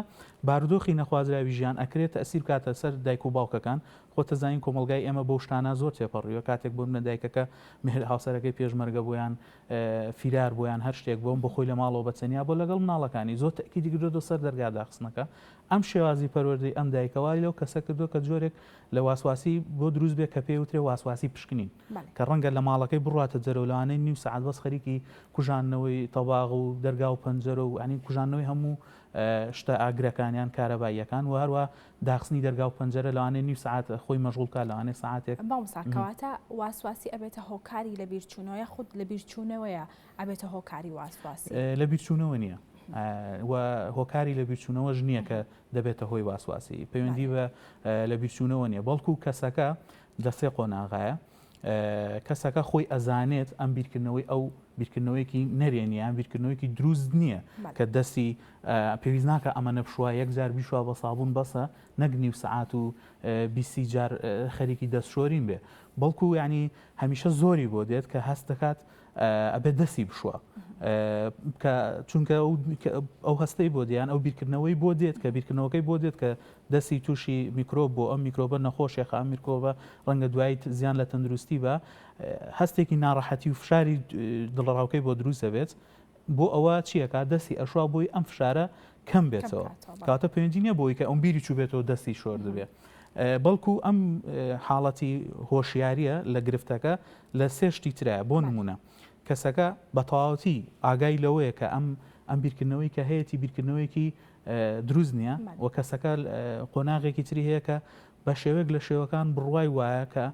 بارودۆخی نەخوازراوی ژیان ئەکرێت تەئسیر بکاتە سەر دایک و باوکەکان خۆتەزانین کۆمەڵگای ئێمە بەو شتانە زۆر تێپەڕیوە کاتێک بۆ منە دایکەکە مێرد هاوسەرەکەی پێشمەرگە بوو یان فیرار بوو یان هەر شتێک بووە بۆ خۆی لە ماڵەوە بە تەنیا بووە لەگەڵ مناڵەکانی زۆر تەئکیدی کردووەتەوە سەر دەرگا داخستنەکە. ئەم شێوازی پەروەردەی ئەم دایکە وای لەو کەسە کردووە کە جۆرێک لە واسواسی بۆ دروست بێت کە پێی وترێ واسواسی پشکنین کە ڕەنگە لە ماڵەکەی بڕواتە دەرەوە لەوانەیە نیو سەعات بەس خەریکی کوژاندنەوەی تەباغ و دەرگا و پەنجەرە و یانی کوژاندنەوەی هەموو شتە ئاگرەکان یان کارەباییەکان و هەروە داخستنی دەرگا و پەنجەرە لەوانەیە نیو سەعات خۆی مەشغوڵ بکات لەوانەیە سەعاتێک. مامۆستا کەواتە واسواسی ئەبێتە هۆکاری لەبیرچوونەوە یاخود لەبیرچوونەوەیە ئەبێتە هۆکاری واسواسی؟ لەبیرچوونەوە نییە و هۆکاری لەبیرچوونەوەش نییە کە دەبێتە هۆی واسواسی پەیوەندی بە لەبیرچوونەوە نییە بەڵکو کەسەکە لە سێ قۆناغایە کەسەکە خۆی ئەزانێت ئەم بیرکردنەوەی ئەو بیرکردنەوەیەکی نەرێنی یان بیرکردنەوەیەکی دروست نییە کە دەستی پێویست ناکە ئەمە نەبشوە یەکجار بیشوە بە سابوون بەسە نەک نیو سەعات و بیسی جار خەریکی دەست شۆرین بێ بەڵکو ینی هەمیشە زۆری بۆ دێت کە هەست دەکات ئەبێت دەستی بشوە کە چونکە ئەو هەستەی بۆ دیان ئەو بیرکردنەوەی بۆ دێت کە بیرکردنەوەکەی بۆ دێت کە دەستی تووشی میکرۆب بۆ ئەم میکرۆبە نەخۆشێخە ئەم میکرۆبە ڕەنگە دوایت زیان لە تەندروستی بە هەستێکی ناڕەحەتی و فشاری دڵەڕاوکەی بۆ دروست دەبێت بۆ ئەوە چیەکە دەستی ئەشوا بۆی ئەم فشارە کەم بێتەوە کاتە پەیوەندی نییە بۆی کە ئەم بیری چوو بێتەوە دەستی شۆر دەبێت بەڵکو ئەم حاڵەتی هۆشیاریە لە گرفتەکە لە سێ شتی ترایە بۆ نمونە کەسەکە بە تەواوەتی ئاگای لەوەیە کە ئەم ئەم بیرکردنەوەی کە هەیەی بیرکردنەوەیەکی دروست نییە و کەسەکە قۆناغێکی تری هەیە کە بە شێوەیەک لە شێوەکان بڕوای وایە کە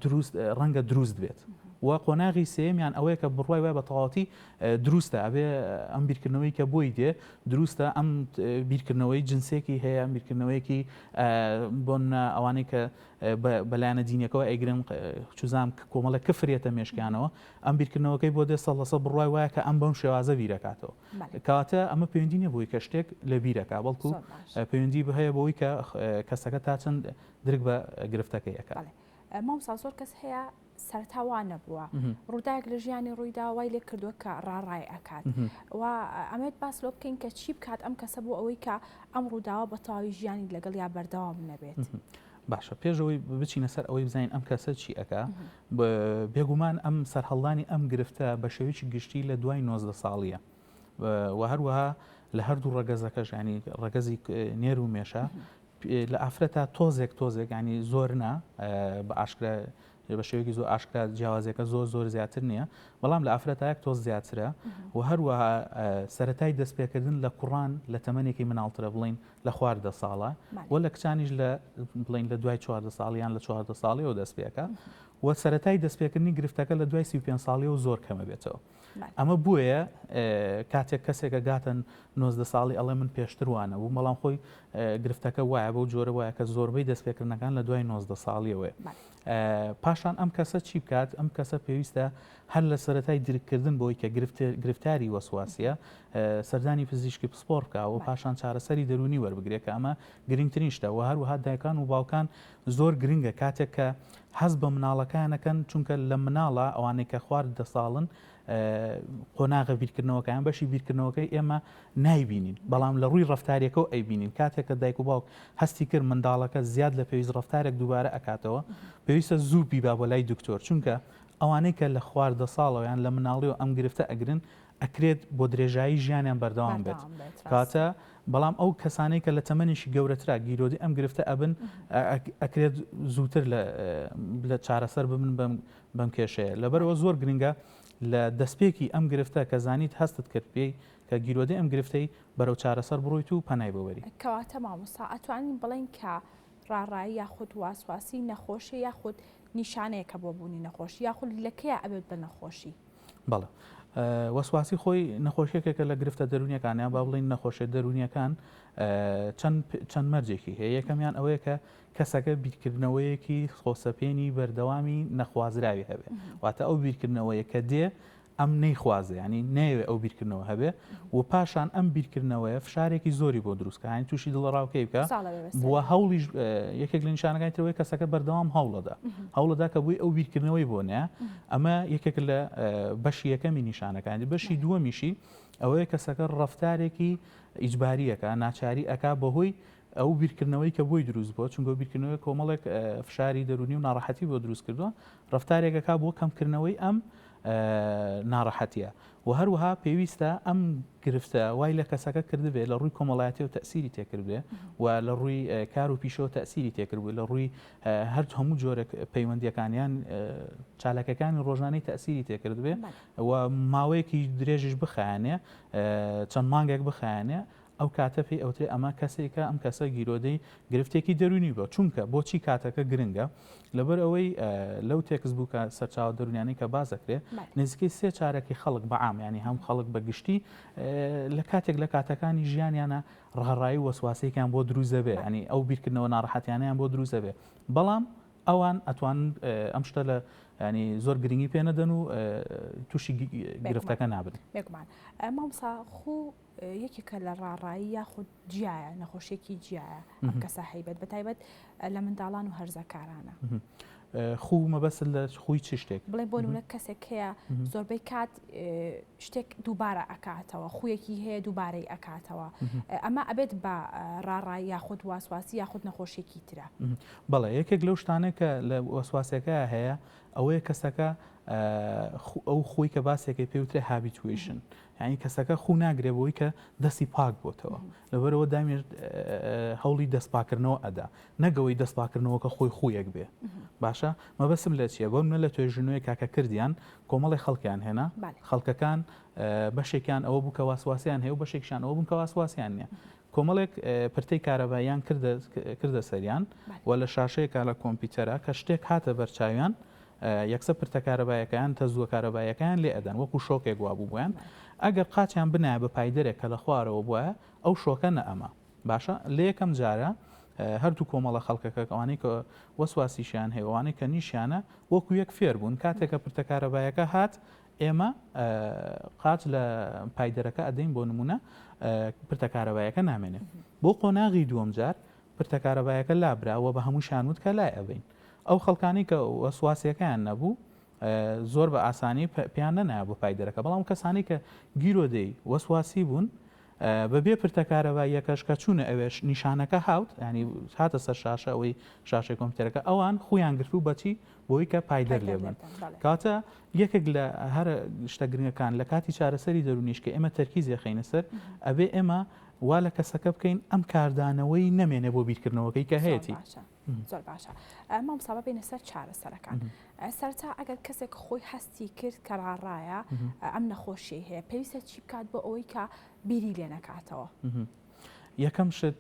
دروست ڕەنگە دروست بێت و قۆناغی سێیەمیان ئەوەیە کە بڕوای وایە بە تەواوەتی دروستە ئەبێ ئەم بیرکردنەوەی کە بۆی دێ دروستە ئەم بیرکردنەوەی جنسێکی هەیە ئەم بیرکردنەوەیەکی بۆن ئەوانەی کە بەلایەنە دینەکەەوە ئەیگرن چزام کۆمەڵە کفرێتە مێشکیانەوە ئەم بیرکردنەوەکەی بۆ دێ سەڵ لەسە بڕوای وایە کە ئەم بەم شێوازە بیرەکاتەوە کەواتە ئەمە پەیوەندی نیە بۆی کە شتێک لە بیرەکە بەڵکو پەیوەندی هەیە بۆی کە کەسەکە تا چەند درک بە گرفتەکەی ئەکات. بەڵێ مامۆستا زۆر کەس هەیە سەرەتا وا نەبووە ڕووداوێک لە ژیانی ڕوویدا وای لێ کردووە کە ڕاڕای ئەکات و ئەمێت باس لۆ بکەین کە چی بکات ئەم کەسە بۆ ئەوەی کە ئەم ڕووداوە بە تەواوی ژیانی لەگەڵ یا بەردەوام نەبێت. باشە پێشەوەی بچینە سەر ئەوەی بزانین ئەم کەسە چی ئەکا بێگومان ئەم سەرهەڵدانی ئەم گرفتە بە شێوەیەکی گشتی لە دوای 19 ساڵیە و هەروەها لە هەردوو ڕەگەزەکەش ینی ڕەگەزی نێر و مێشە لە ئافرەتا تۆزێک تۆزێک ینی زۆر نا بە ئاشکرا بە شێوەیەکی زۆر ئاشکرا جیاوازیەکە زۆر زۆر زیاتر نییە بەڵام لە ئافرەتا یەک تۆز زیاترە و هەروەها سەتای دەستپێکردن لە کوڕان لە تەمەنێکی مناڵترە بڵین لە خوار دە ساڵە و لە کچانیش لە بڵین لە دوای 14 ساڵیان لە 14 ساڵیەوە دەستپێکە و سەتای دەستپێکردنی گرفتەکە لە دوای 35 ساڵیەوە زۆر کەمە بێتەوە. ئەمە بۆیە کاتێک کەسێکە گاتە 19 ساڵی ئەڵێ من پێشتر وانە بوو بەڵام خۆی گرفتەکە وایە بەو جۆرە وایە کە زۆربەی دەستپێکردنەکان لە دوای 19 ساڵیەوەی پاشان ئەم کەسە چی بکات ئەم کەسە پێویستە هەر لە سەتای درککردن بۆی کە گرفتاری وەسواسیە سەردانی پزیشکی پسپۆر بکە و پاشان چارەسەری دەرونی وەربگرێت کە ئەمە گرنگترین شتە و هەروەها دایکان و باوکان زۆر گرنگە کاتێک کە هەست بە مناڵەکانەکەن چونکە لە مناڵە ئەوانەی کە خوار دە ساڵن قۆناغە بیرکردنەوەکەیان بەشی بیرکردنەوەکەی ئێمە نایبینین بەڵام لە ڕووی ڕفتاریەکەەوە ئەیبینین کاتێک کە دایک و باوک هەستی کرد منداڵەکە زیاد لە پێویست ڕفتارێک دووبارە ئەکاتەوە پێویستە زوو بیبا بۆ لای دکتۆر چونکە ئەوانەی کە لە خوار دە ساڵەوە یان لە مناڵیەوە ئەم گرفتە ئەگرن ئەکرێت بۆ درێژایی ژیانیان بەردەوام بێت کاتە بەڵام ئەو کەسانەی کە لە تەمەنیشی گەورەترا گیرۆدی ئەم گرفتە ئەبن ئەکرێت زووتر لە چارەسەر ببن بەم کێشەیە لەبەرەوە زۆر گرنگە لە دەستپێکی ئەم گرفتە کە زانیت هەستت کرد پێی کە گیرۆدەی ئەم گرفتەی بەرەو چارەسەر بڕۆیت و پەنای بۆ بەری. کەواتە مامۆستا ئەتوانین بڵێین کە ڕاڕایی یاخود واسواسی نەخۆشیە یاخود نیشانەیەکە بۆ بوونی نەخۆشی یاخود لە کەیا ئەبێت بە نەخۆشی؟ بەڵێ وەسواسی خۆی نەخۆشیەکێکە لە گرفتە دەروونیەکان یان با بڵێین نەخۆشیە دەروونیەکان چەند چەند مەرجێکی هەیە یەکەمیان ئەوەیە کە کەسەکە بیرکردنەوەیەکی خۆسەپێنی بەردەوامی نەخوازراوی هەبێ واتە ئەو بیرکردنەوەیە کە دێ ئەم نەیخوازێ ینی نەیەوێ ئەو بیرکردنەوە هەبێ و پاشان ئەم بیرکردنەوەیە فشارێکی زۆری بۆ دروستکە ینی تووشی دڵەڕاوکەی بکە بووە هەوڵیش یەکێک لە نیشانەکانی ترەوەی کەسەکە بەردەوام هەوڵەدا هەوڵەدا کە بووی ئەو بیرکردنەوەی بۆ نە ئەمە یەکێک لە بەشی یەکەمی نیشانەکانی بەشی دووەمیشی ئەوەیە کەسەکە ڕفتارێکی ئیجباریەکە ناچاری ئەک بەهۆی ئەو بیرکردنەوەی کە بۆی دروست بووە چونکە بیرکردنەوەی کۆمەڵێک فشاری دەرونی و ناڕەحەتی بۆ دروست کردووە ڕفتارێکەکە بۆ کەمکردنەوەی ئەم ناڕەحەتیە و هەروەها پێویستە ئەم گرفتە وای لە کەسەکە کردبێ لە ڕووی کۆمەڵایەتیەوە تەئسیری تێکردبێ و لە ڕووی کار و پیشەوە تەئسیری تێکردبێ لە ڕووی هەر هەموو جۆرێک پەیوەندیەکان یان چالاکەکانی ڕۆژانەی تەئسیری تێکردبێ و ماوەیەکی درێژیش بخایەنێ چەند مانگێک بخایەنێ ئەو کاتە پێی ئەوترێ ئەمە کەسێکە ئەم کەسە گیرۆدەی گرفتێکی دەروونی بووە، چونکە بۆچی کاتەکە گرنگە؟ لەبەر ئەوەی لەو textbook ە سەرچاوە دەروونیانەی کە باس دەکرێ نزیکەی سێ چارەکی خەڵک بە عام یانی هەم خەڵک بە گشتی لە کاتێک لە کاتەکانی ژیانیانە ڕاڕایی و وەسواسێکیان بۆ دروست دەبێ ینی ئەو بیرکردنەوە ناڕەحەتیانەیان بۆ دروست دەبێ بەڵام ئەوان ئەتوانن ئەم شتە لە ینی زۆر گرنگی پێ نەدەن و تووشی گرفتەکە نابن. بێگومان مامۆستا خوو یەکێکە لە ڕاڕایی یاخود جیایە نەخۆشیێکی جیایە ئەم کەسە هەیبەت بە تایبەت لە منداڵان و هەرزەکارانە. خوو مەبەست لە خووی چ شتێک؟ بڵێ بۆ نمونە کەسێک هەیە زۆربەی کات شتێک دووبارە ئەکاتەوە خوویەکی هەیە دووبارەی ئەکاتەوە ئەمە ئەبێت بە ڕاڕای یاخود واسواسی یاخود نەخۆشیێکی ترە. بەڵێ یەکێک لەو شتانەی کە لە وەسواسەکە هەیە ئەوەیە کەسەکە ئەو خۆی کە باسێکەی پێوترێ habituation یانی کەسەکە خوو ناگرێ بۆی کە دەستی پاک بۆتەوە لەبەرەوە دامێ هەوڵی دەست پاکردنەوە ئەدا نەگەوەی دەست پاکردنەوەکە خۆی خوویەک بێ باشە مەبەسم لە چییە بۆ منە لە توێژینەوەی کاکە کردیان کۆمەڵی خەڵکیان هێنا خەڵکەکان بەشێکیان ئەوە بوو کە واسواسیان هەیە و بەشێکیان ئەوە بوون کە واسواسیان نییە کۆمەڵێک پرتەی کارەباییان کردە سەریان و لە شاشەیەکا لە کۆمپیوتەرا کە شتێک هاتە بەرچاویان یەکسەر پرتە کارەبایەکەیان تەزووە کارەبایەکەیان لێ ئەدان وەکو شۆکێک وابوو بۆیان ئەگەر قاچیان بنایە بە پایدەرێک کە لە خوارەوە بوایە ئەو شۆکە نەئەما باشە لە یەکەم جارە هەردوو کۆمەڵە خەڵکەکە ئەوانەی کە وەسواسیشیان هەیە ئەوانەی کە نیشیانە وەکو یەک فێر بوون کاتێک کە پرتە کارەبایەکە هات ئێمە قاچ لە پایدەرەکە ئەدەین بۆ نمونە پرتە کارەبایەکە نامێنێ بۆ قۆناغی دووەم جار پرتە کارەبایەکە لابرا و بە هەمووشیان وت کە لای ئەبەین ئەو خەڵکانی کە وەسواسیەکەیان نەبوو زۆر بە ئاسانی پێیان نەنایە بۆ پایدەرەکە بەڵام کەسانی کە گیرۆدەی وەسواسی بوون بەبێ پرتە کارەباییەکەش کە چوونە ئەوێش نیشانەکە هاوت ینی هاتە سەر شاشە ئەوەی شاشەی کۆمپیوتەرەکە ئەوان خویان گرتوو بەچی بۆی کە پایدەر لێ بن کاتە یەکێک لە هەرە شتە گرنگەکان لە کاتی چارەسەری دەروونیش کە ئێمە تەرکیز دەخەینە سەر ئەبێ ئێمە وا لە کەسەکە بکەین ئەم کاردانەوەی نەمێنێ بۆ بیرکردنەوەکەی کە هەیەتی. زۆر باشە مامۆستا با بێینە سەر چارەسەرەکان سەرەتا ئەگەر کەسێک خۆی هەستی کرد کە ڕاڕایە ئەم نەخۆشیەی هەیە پێویستە چی بکات بۆ ئەوەی کە بیری لێ نەکاتەوە؟ یەکەم شت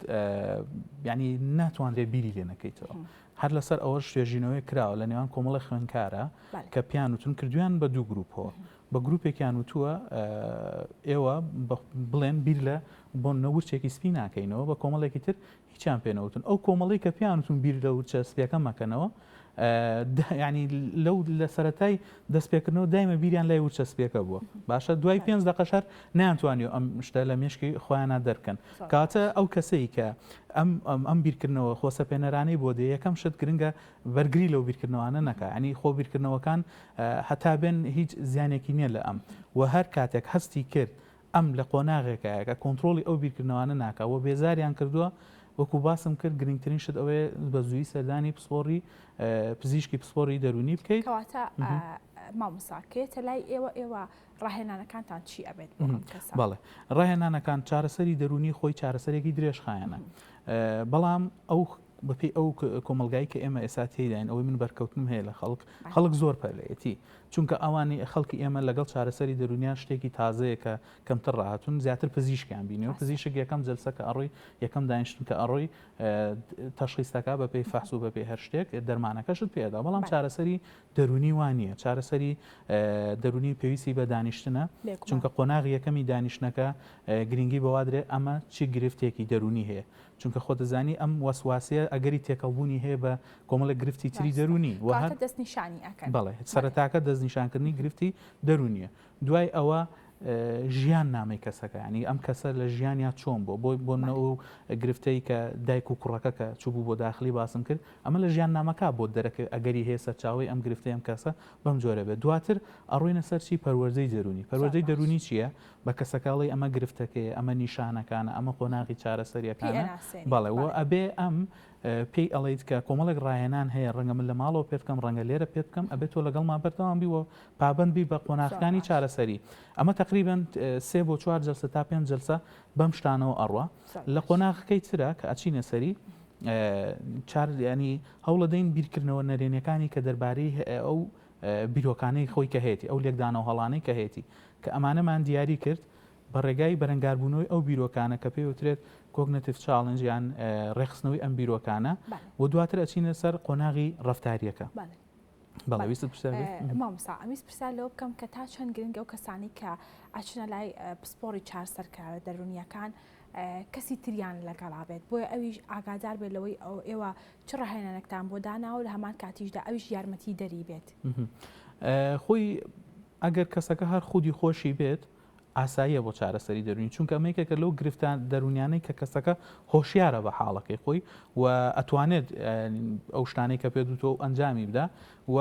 ینی ناتوانرێت بیری لێ نەکەیتەوە هەر لەسەر ئەوەش توێژینەوەی کراوە لە نێوان کۆمەڵی خوێنکارە کە پیان وتون کردویان بە دوو گروپەوە بە گروپێکیان وتووە ئێوە بڵێن بیر لە بۆ نەورچێکی سپی ناکەینەوە بە کۆمەڵێکی تر هیچیان پێ نەوتن ئەو کۆمەڵەی کە پێیان وتون بیر لە ورچە سپیەکە مەکەنەوە ینی لەو لە سەتای دەستپێکردنەوە دایمە بیریان لای ورچە سپیەکە بووە باشە دوای پێنج دقەش هەر نەیانتوانی ئەم شتە لە مێشکی خۆیانە دەرکەن کاتە ئەو کەسەی کە ئەم ئەم بیرکردنەوە خۆسەپێنەرانەی بۆ دێ یەکەم شت گرنگە بەرگری لەو بیرکردنەوانە نەکا ینی خۆ بیرکردنەوەکان هەتا بێن هیچ زیانێکی نییە لە ئەم و هەر کاتێک هەستی کرد ئەم لە قۆناغێکایە کە کۆنترۆڵی ئەو بیرکردنەوانە ناکا و بێزاریان کردووە، وەکو باسم کرد گرنگترین شت ئەوەیە بە زوویی سەردانی پسپۆڕی پزیشکی پسپۆڕی دەروونی بکەیت. کەواتە مامۆستا کە یەتە لای ئێوە ئێوە ڕاهێنانەکانتان چی ئەبێت بۆ ئەم کەسە؟ بەڵێ ڕاهێنانەکان چارەسەری دەروونی خۆی چارەسەرێکی درێژخایەنە بەڵام ئەو بەپێی ئەو کۆمەڵگای کە ئێمە ئێستا تێیداین ئەوەی من بەرکەوتنم هەیە لە خەڵک خەڵک زۆر پەلەیەتی چونکە ئەوانی خەڵکی ئێمە لەگەڵ چارەسەری دەروونیان شتێکی تازەیە کە کەمتر ڕاهاتوون زیاتر پزیشکیان بینیوە پزیشک یەکەم جەلسە کە ئەڕۆی یەکەم دانیشتن کە ئەڕۆی تەشخیس دەکا بەپێی فەحس و بەپێی هەر شتێک دەرمانەکەشت پێدا بەڵام چارەسەری دەروونی وا نییە چارەسەری دەروونی پێویستی بە دانیشتنە چونکە قۆناغی یەکەمی دانیشتنەکە گرنگی بەوادرێ ئەمە چی گرفتێکی دەروونی هەیە چونکە خۆت دەزانی ئەم وەسواسەیە ئەگەری تێکەڵبوونی هەیە بە کۆمەڵێک گرفتی تری دەروونی و هەر دەستنیشانی ئەکەن. بەڵێ سەرەتاکە دەستنیشانکردنی گرفتی دەروونیە دوای ئەوە ژیان نامەی کەسەکە ینی ئەم کەسە لە ژیانیا چۆن بۆ بۆی بۆ ئەو گرفتەی کە دایک و کوڕەکە کە چوو بۆ داخلی باسم کرد ئەمە لە ژیان نامەکە بۆ دەرەکە ئەگەری هەیە سەرچاوی ئەم گرفتەی ئەم کەسە بەم جۆرە بێت دواتر ئەڕۆینە سەر چی پەروەردەی دەروونی پەروەردەی دەروونی چییە بە کەسەکە ئەڵێی ئەمە گرفتەکەیە، ئەمە نیشانەکانە، ئەمە قۆناغی چارەسەریەکانە، بەڵێ و ئەبێ ئەم. پێی ئەڵێیت کە کۆمەڵێک ڕاهێنان هەیە ڕەنگە من لە ماڵەوە پێت بکەم ڕەنگە لێرە پێت بکەم ئەبێت تۆ لەگەڵمان بەردەوام بی و پابەند بی بە قۆناغەکانی چارەسەری ئەمە تقریبا سێ بۆ چوار جەلسە تا پێنج جەلسە بەم شتانەوە ئەڕوا لە قۆناغەکەی ترە کە ئەچینە سەری چار ینی هەوڵەدەین بیرکردنەوە نەرێنیەکانی کە دەربارەی ئەو بیرۆکانەی خۆی کە هەیەی ئەو لێکدانەوە هەڵانەی کە هەیەی کە ئەمانەمان دیاری کرد بە ڕێگای بەرەنگاربوونەوەی ئەو بیرۆکانە کە پێی وترێت cognitive challenge یان ڕێکخستنەوەی ئەم بیرۆکانە و دواتر ئەچینە سەر قۆناغی ڕەفتارییەکە. بەڵێ ویستت پرسیار بێت؟ مامۆستا ئەمویست پرسیار لەوە بکەم کە تا چەند گرنگە ئەو کەسانەی کە ئەچنە لای پسپۆڕی چارەسەرکارە دەروونییەکان کەسی تریان لەگەڵا بێت بۆیە ئەویش ئاگادار بێت لەوەی ئەو ئێوە چ ڕاهێنانێکتان بۆ داناوە لە هەمان کاتیشدا ئەویش یارمەتی دەری بێت. خۆی ئەگەر کەسەکە هەر خودی خۆشی بێت ئاساییە بۆ چارەسەری دەروونی، چونکە ئەمە یەکێکە لەو گرفتە دەروونیانەی کە کەسەکە هۆشیارە بە حاڵەکەی خۆی و ئەتوانێت ئەو شتانەی کە پێ دوتووە و ئەنجامی بدا و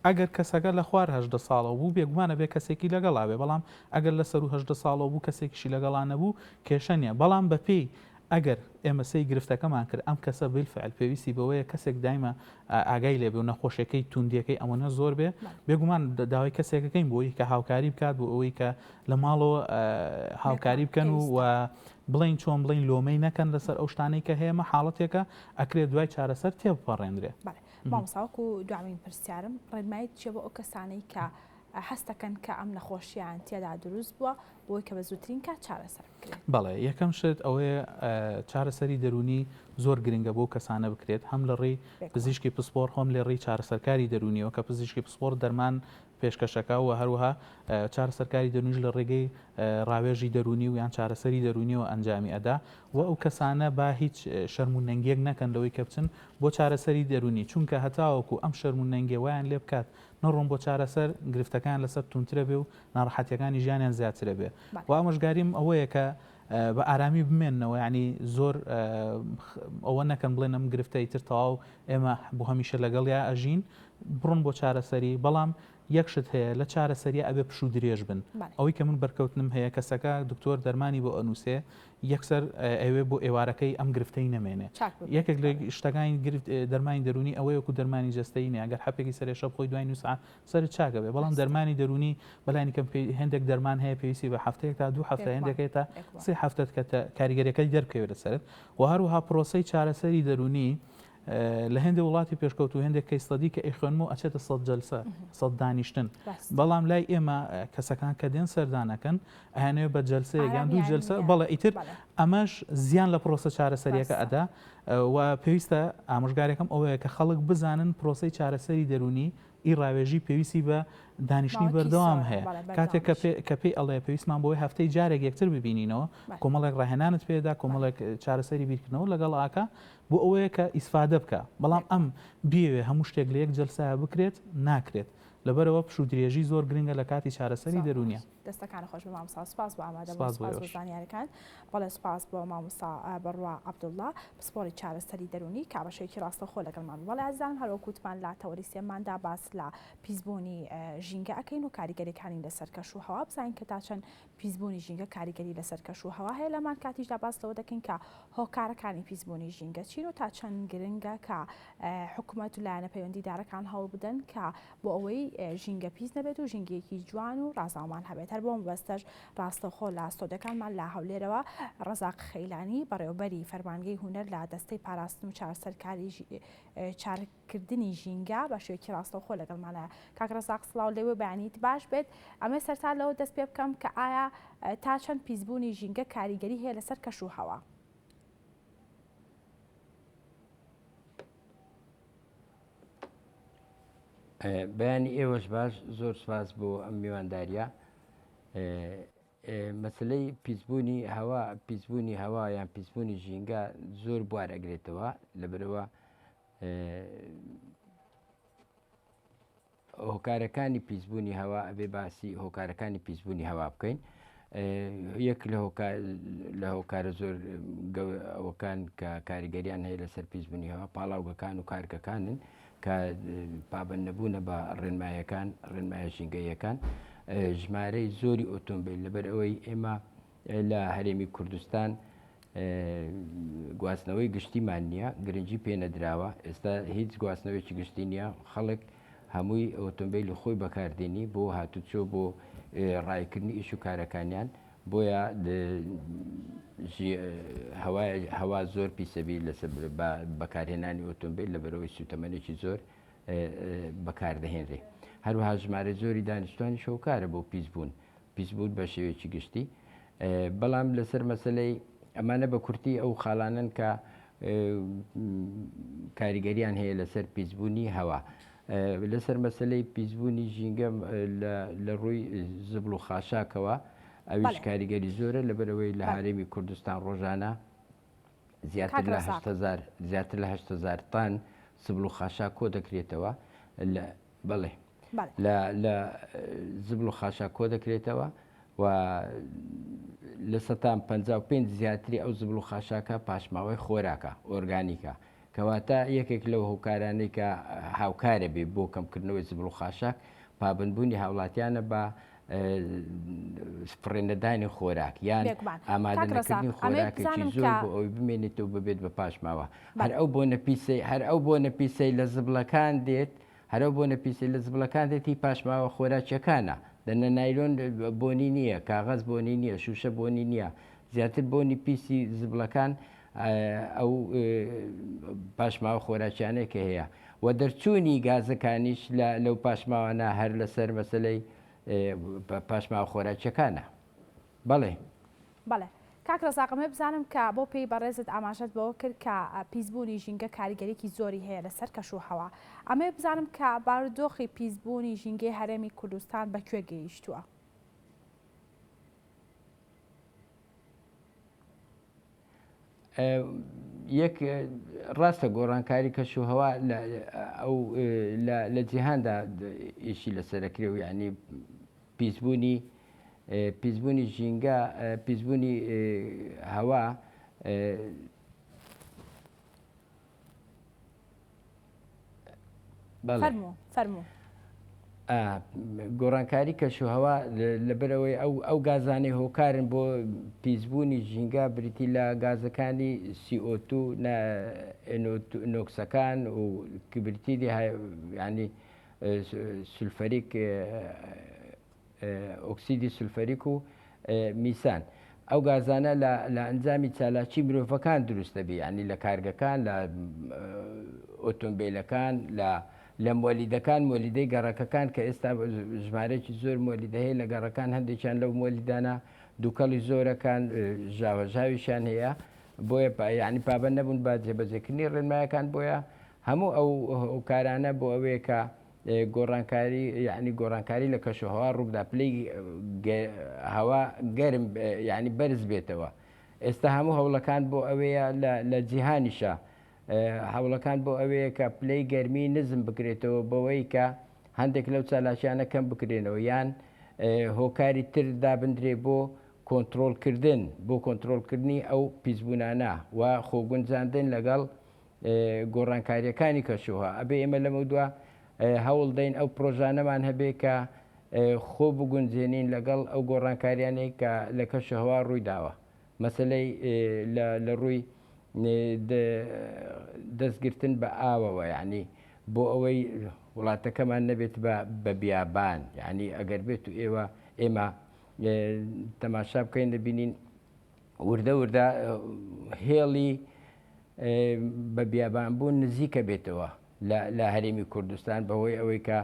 ئەگەر کەسەکە لە خوار 18 ساڵەوە بوو بێگومان ئەبێ کەسێکی لەگەڵا بێ بەڵام ئەگەر لە سەروو 18 ساڵەوە بوو کەسێکیشی لەگەڵا نەبوو کێشە نییە بەڵام بەپێی ئەگەر ئێمە سەی گرفتەکەمان کرد ئەم کەسە بالفعل پێویستی بەوەیە کەسێک دایمە ئاگای لێبێ و نەخۆشیەکەی توندیەکەی ئەوەنە زۆر بێ بێگومان داوای کەسێکەکەین بۆی کە هاوکاری بکات بۆ ئەوەی کە لە ماڵەوە هاوکاری بکەن و و بڵین چۆن بڵین لۆمەی نەکەن لەسەر ئەو شتانەی کە هەیەمە حاڵەتێکە ئەکرێت دوای چارەسەر تێبپەڕێنرێ. مامۆستا وەکو دوامین پرسیارم ڕێنماییت چیە بۆ ئەو کەسانەی کە هەستەکەن کە ئەم نەخۆشییان تێدا دروست بووە بۆی کە بە زووترین کات چارەسەر بکرێت؟ بەڵێ یەکەم شت ئەوەیە چارەسەری دەروونی زۆر گرنگە بۆ کەسانە بکرێت هەم لە ڕێی پزیشکی پسپۆڕ هەم لە ڕێی چارەسەرکاری دەروونیەوە کە پزیشکی پسپۆڕ دەرمان پێشکەشەکە و هەروەها چارەسەرکاری دەروونیش لە ڕێگەی ڕاوێژی دەروونی و یان چارەسەری دەروونیەوە ئەنجامی ئەدا و ئەو کەسانە با هیچ شەرم و نەنگیەک نەکەن لەوەی کە بچن بۆ چارەسەری دەروونی چونکە هەتاوەکو ئەم شەرم و نەنگیە وایان لێ بکات نەڕۆن بۆ چارەسەر گرفتەکان لەسەر توندترە بێ و ناڕەحەتیەکانی ژیانیان زیاترە بێ و ئامۆژگاریم ئەوەیە کە بە ئارامی بمێننەوە یعنی زۆر ئەوە نەکەن بڵێن ئەم گرفتە ئیتر تەواو ئێمە بۆ هەمیشە لەگەڵیا ئەژین بڕۆن بۆ چارەسەری بەڵام یەک شت هەیە لە چارەسەریە ئەبێ پشوو درێژ بن ئەوەی کە من بەرکەوتنم هەیە کەسەکە دکتۆر دەرمانی بۆ ئەنووسێ یەکسەر ئەوێ بۆ ئێوارەکەی ئەم گرفتەی نەمێنێ یەکێک لە شتەکانی گرفت دەرمانی دەرونی ئەوەیە وەکو دەرمانی جەستەیی نیە گەر حەپێکی سەرێشە بخۆی دوای نیو سەعات سەرت چاک ئەبێ بەڵام دەرمانی دەرونی بەلانی کەم هێندێک دەرمان هەیە پێویستی بە هەفتەیەک تا دوو هەفتە هێندێک هەیە تا سێ هەفتەت کە کاریگەریەکەی دەربکەوێت لەسەرت و هەروەها پرۆسەی چارەسەری دەرونی لە هێندێک وڵاتی پێشکەوتوو هێندێک case study کە ئەیخوێنم و ئەچێتە سەد جەلسە سەد دانیشتن بەڵام لای ئێمە کەسەکان کە دێن سەردانەکەن ئەیانەوێ بە جەلسەیەک یان دوو جەلسە بەڵێ ئیتر ئەمەش زیان لە پرۆسە چارەسەریەکە ئەدا و پێویستە ئامۆژگارێکم ئەوەیە کە خەڵک بزانن پرۆسەی چارەسەری دەرونی ئی ڕاوێژی پێویستی بە دانیشتنی بەردەوام هەیە کاتێک کە پێی ئەڵێ پێویستمان بۆی هەفتەی جارێک یەکتر ببینینەوە کۆمەڵێک ڕاهێنانت پێدا کۆمەڵێک چارەسەری بیرکردنەوە لەگەڵ ئاکا بۆ ئەوەیە کە ئیسفادە بکا بەڵام ئەم بیەوێ هەموو شتێک لە یەک جەلسەیا بکرێت ناکرێت لەبەرئەوە پشوو درێژی زۆر گرنگە لە کاتی چارەسەری زۆر دەروونیا. باش دەستەکانت خۆش بێ مامۆستا سوپاس بۆ ئامادەبوون سپاس بۆ سوپاس بۆ ئێوەش. زانیاریەکانت بەڵێ سوپاس بۆ مامۆستا بڕوا عەبدوڵڵا پسپۆڕی چارەسەری دەروونی کە بە شێوەیەکی ڕاستەوخۆ لەگەڵمان بوو بەڵێ ئازیزانم هەر وەک وتمان لە تەوەری سێماندا باس لە پیسبوونی ژینگە ئەکەین و کاریگەریەکانی لەسەر کەش و هەوا بزانین کە تا چەند پیسبوونی ژینگە کاریگەری لەسەر کەش و هەوا هەیە، لەهەمان کاتیشدا باس لەوە دەکەین کە هۆکارەکانی پیسبوونی ژینگە چین و تا چەند گرنگە کە حکومەت و لایەنە پەیوەندیدارەکان هەوڵ بدەن کە بۆ ئەوەی ژینگە پیس نەبێت و ژینگەیەکی جوان و ڕازاومان هەبێت. هەر بۆ مەبەستەش ڕاستەوخۆ لە ستۆدیۆکانمان لە هەولێرەوە ڕەزاق خەیلانی بەڕێوەبەری فەرمانگەی هونەر لە دەستەی پاراستن و چارەسەرکاری کردنی ژینگە بە شێوەیەکی ڕاستەوخۆ لەگەڵمانە. کاک ڕەزاق سڵاو لێوە بەیانیت باش بێت. ئەمەوێ سەرتا لەوە دەست پێ بکەم کە ئایا تا چەند پیسبوونی ژینگە کاریگەری هەیە لەسەر کەش و هەوا؟ بەیانی ئێوەش باش زۆر سپاس بۆ ئەم میوانداریە مەسلەی پیسبوونی هەوا پیسبوونی هەوا یان پیسبوونی ژینگە زۆر بوار ئەگرێتەوە لەبەرەوە هۆکارەکانی پیسبوونی هەوا ئەبێ باسی هۆکارەکانی پیسبوونی هەوا بکەین یەک لە لە هۆکارە زۆر ئەوەکان کە کاریگەریان هەیە لەسەر پیسبوونی هەوا پاڵاوگەکان و کارگەکانن کە پابەند نەبوونە بە ڕێنمایەکان ڕێنمایە ژینگەیەکان ژمارەی زۆری ئۆتۆمبیل لەبەر ئەوەی ئێمە لە هەرێمی کوردستان. گواستنەوەی گشتیمان نییە، گرنگی پێ نەدراوە، ئێستا هیچ گواستنەوەیەکی گشتی نییە، خەڵک هەمووی ئۆتۆمبیلی خۆی بەکاردێنی بۆ هاتوچۆ بۆ ڕایکردنی ئیش و کارەکانیان، بۆیە هەوا زۆر پیسەبی لەسەر بەکارهێنانی ئۆتۆمبیل لەبەرەوەی سوتەمەنێکی زۆر بەکاردەهێنرێ. هەروەها ژمارەی زۆری دانیشتوانیش هۆکارە بۆ پیسبوون پیسبوون بە شێوەیەکی گشتی بەڵام لەسەر مەسلەی ئەمانە بە کورتی ئەو خاڵانن کە کاریگەریان هەیە لەسەر پیسبوونی هەوا لەسەر مەسلەی پیسبوونی ژینگە لە ڕووی زبڵ و خاشاکەوە ئەویش کاریگەری زۆرە لەبەرەوەی لە هەرێمی کوردستان ڕۆژانە زیاتر لە هزار زیاتر لە هزار تان زبڵ و خاشاک کۆ دەکرێتەوە لە بەڵێ لە لە زبڵ و خاشاک کۆ دەکرێتەوە و لە سەتان 55 زیاتری ئەو زبڵ و خاشاکە پاشماوەی خۆراکە ئۆرگانیکە کەواتە یەکێک لەو هۆکارانەی کە هاوکارە بێ بۆ کەمکردنەوەی زبڵ و خاشاک پابندبوونی هاوڵاتیانە بە فڕێنەدانی خۆراک یان ئامادەنەکردنی خۆراکێکی زۆر بۆ ئەوەی بمێنێتەوە ببێت بە پاشماوە هەر ئەو بۆنە پیسەی هەر ئەو بۆنە پیسەی لە زبڵەکان دێت هەر ئەو بۆنە پیسەی لە زبڵەکان دێت هی پاشماوە خۆراکیەکانە دەنە نایلۆن بۆنی نییە کاغەز بۆنی نییە شوشە بۆنی نییە زیاتر بۆنی پیسی زبڵەکان ئەو پاشماوە خۆراکیانەی کە هەیە و دەرچوونی گازەکانیش لەو پاشماوانە هەر لەسەر مەسلەی پاشماوە خۆراکیەکانە بەڵێ. بەڵێ کاک ڕەزاق ئەمەوێ بزانم کە بۆ پێی بەڕێزت ئاماژەت بەوە کرد کە پیسبوونی ژینگە کاریگەریی زۆری هەیە لەسەر کەش و هەوا ئەمەوێ بزانم کە بارودۆخی پیسبوونی ژینگەی هەرێمی کوردستان بە کوێ گەیشتووە؟ یەک ڕاستە گۆڕانکاری کەش و هەوا ئەو لە جیهاندا ئیشی لەسەرەکرێ و یعنی پیسبوونی پیسبوونی ژینگە پیسبوونی هەوا فەرموو. گۆڕانکاری کەشوهەوا لەبەرئەوەی ئەو ئەو گازانەی هۆکارن بۆ پیسبوونی ژینگە بریتی لە گازەکانی CO2 نۆکسەکان و بریتی ینی سولفەریک ئۆکسیدی سولفەریک و میسان. ئەو گازانە لە ئەنجامی چالاکی مرۆڤەکان دروست دەبی یانی لە کارگەکان لە ئۆتۆمبیلەکان لە لە مۆلیدەکان مۆلیدەی گەڕەکەکان کە ئێستا ژمارەیەکی زۆر مۆلیدە هەیە لە گەڕەکان هەندێکیان لەو مۆلیدانە دووکەڵی زۆرەکان ژاوەژاویشیان هەیە بۆیە یعنی پابەند نەبوون بە جێبەجێکردنی ڕێنمایەکان بۆیە هەموو ئەو هۆکارانە بۆ ئەوەیە کە گۆڕانکاری یعنی گۆڕانکاری لە کەشوهەوا ڕووبدا پلەی هەوا گەرم یعنی بەرز بێتەوە ئێستا هەموو هەوڵەکان بۆ ئەوەیە لە جیهانیشە هەوڵەکان بۆ ئەوەیە کە پلەی گەرمی نزم بکرێتەوە بەوەی کە هەندێک لەو چالاکیانە کەم بکرێنەوە یان هۆکاری تر دابندرێ بۆ کۆنتترۆلکردن بۆ کۆنتترۆلکردنی ئەو پیسبوونانە و خۆگونجاندن لەگەڵ گۆڕانکارییەکانی کەشوهەوا، ئەبێ ئێمە لەمەودوا هەوڵ دەین ئەو پرۆژانەمان هەبێ کە خۆ بگونجێنین لەگەڵ ئەو گۆڕانکاریانەی کە لە کەشوهەوا ڕووی داوە. مەسەلەی لە ڕووی دەستگرتن بە ئاوەوە یعنی بۆ ئەوەی وڵاتەکەمان نەبێت بە بیابان یعنی ئەگەر بێت و ئێوە ئێمە تەماشا بکەین دەبینین وردە وردە هێڵی بە بیابانبوون نزیکە بێتەوە لە هەرێمی کوردستان بەهۆی ئەوەی کە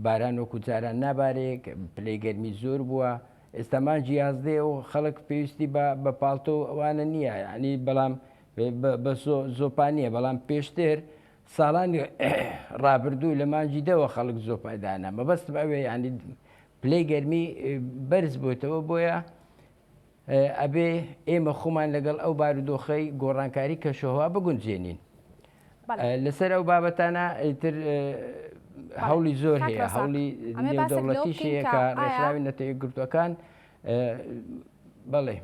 باران وەکو جاران نابارێ پلەی گەرمی زۆر بووە ئێستا مانگی یازدەیە و خەڵک پێویستی بە پاڵتۆ و ئەوانە نییە ینی بەڵام بە زۆپا نییە بەڵام پێشتر ساڵانی ڕابردوو لە مانگی دەوە خەڵک زۆپایدانە مەبەستم ئەوێ ینی پلەی گەرمی بەرز بۆتەوە بۆیە ئەبێ ئێمە خۆمان لەگەڵ ئەو بارودۆخەی گۆڕانکاری کەشوهەوا بگونجێنین. لەسەر ئەو بابەتانە ئیتر هەوڵی زۆر هەیە هەوڵی نێودەوڵەتیش هەیە کە ڕێکخراوی نەتەوە یەکگرتووەکان بەڵێ.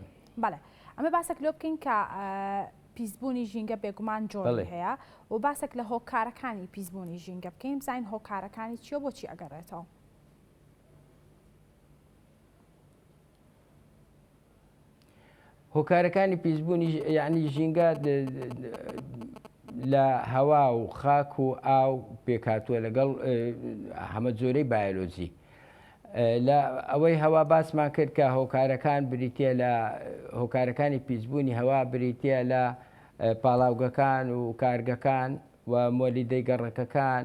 بەڵێ ئەمە باسێک لۆ بکەین کە پیسبوونی ژینگە بێگومان جۆری هەیە و باسێک لە هۆکارەکانی پیسبوونی ژینگە بکەین بزانین هۆکارەکانی چیە بۆچی ئەگەڕێتەوە. هۆکارەکانی پیسبوونی یعنی ژینگە لە هەوا و خاک و ئاو پێکهاتووە لەگەڵ هەمە جۆرەی بایۆلۆجی. لە ئەوەی هەوا باسمان کرد کە هۆکارەکان بریتە لە هۆکارەکانی پیسبوونی هەوا بریتە لە پاڵاوگەکان و کارگەکان و مۆلیدەی گەڕەکەکان،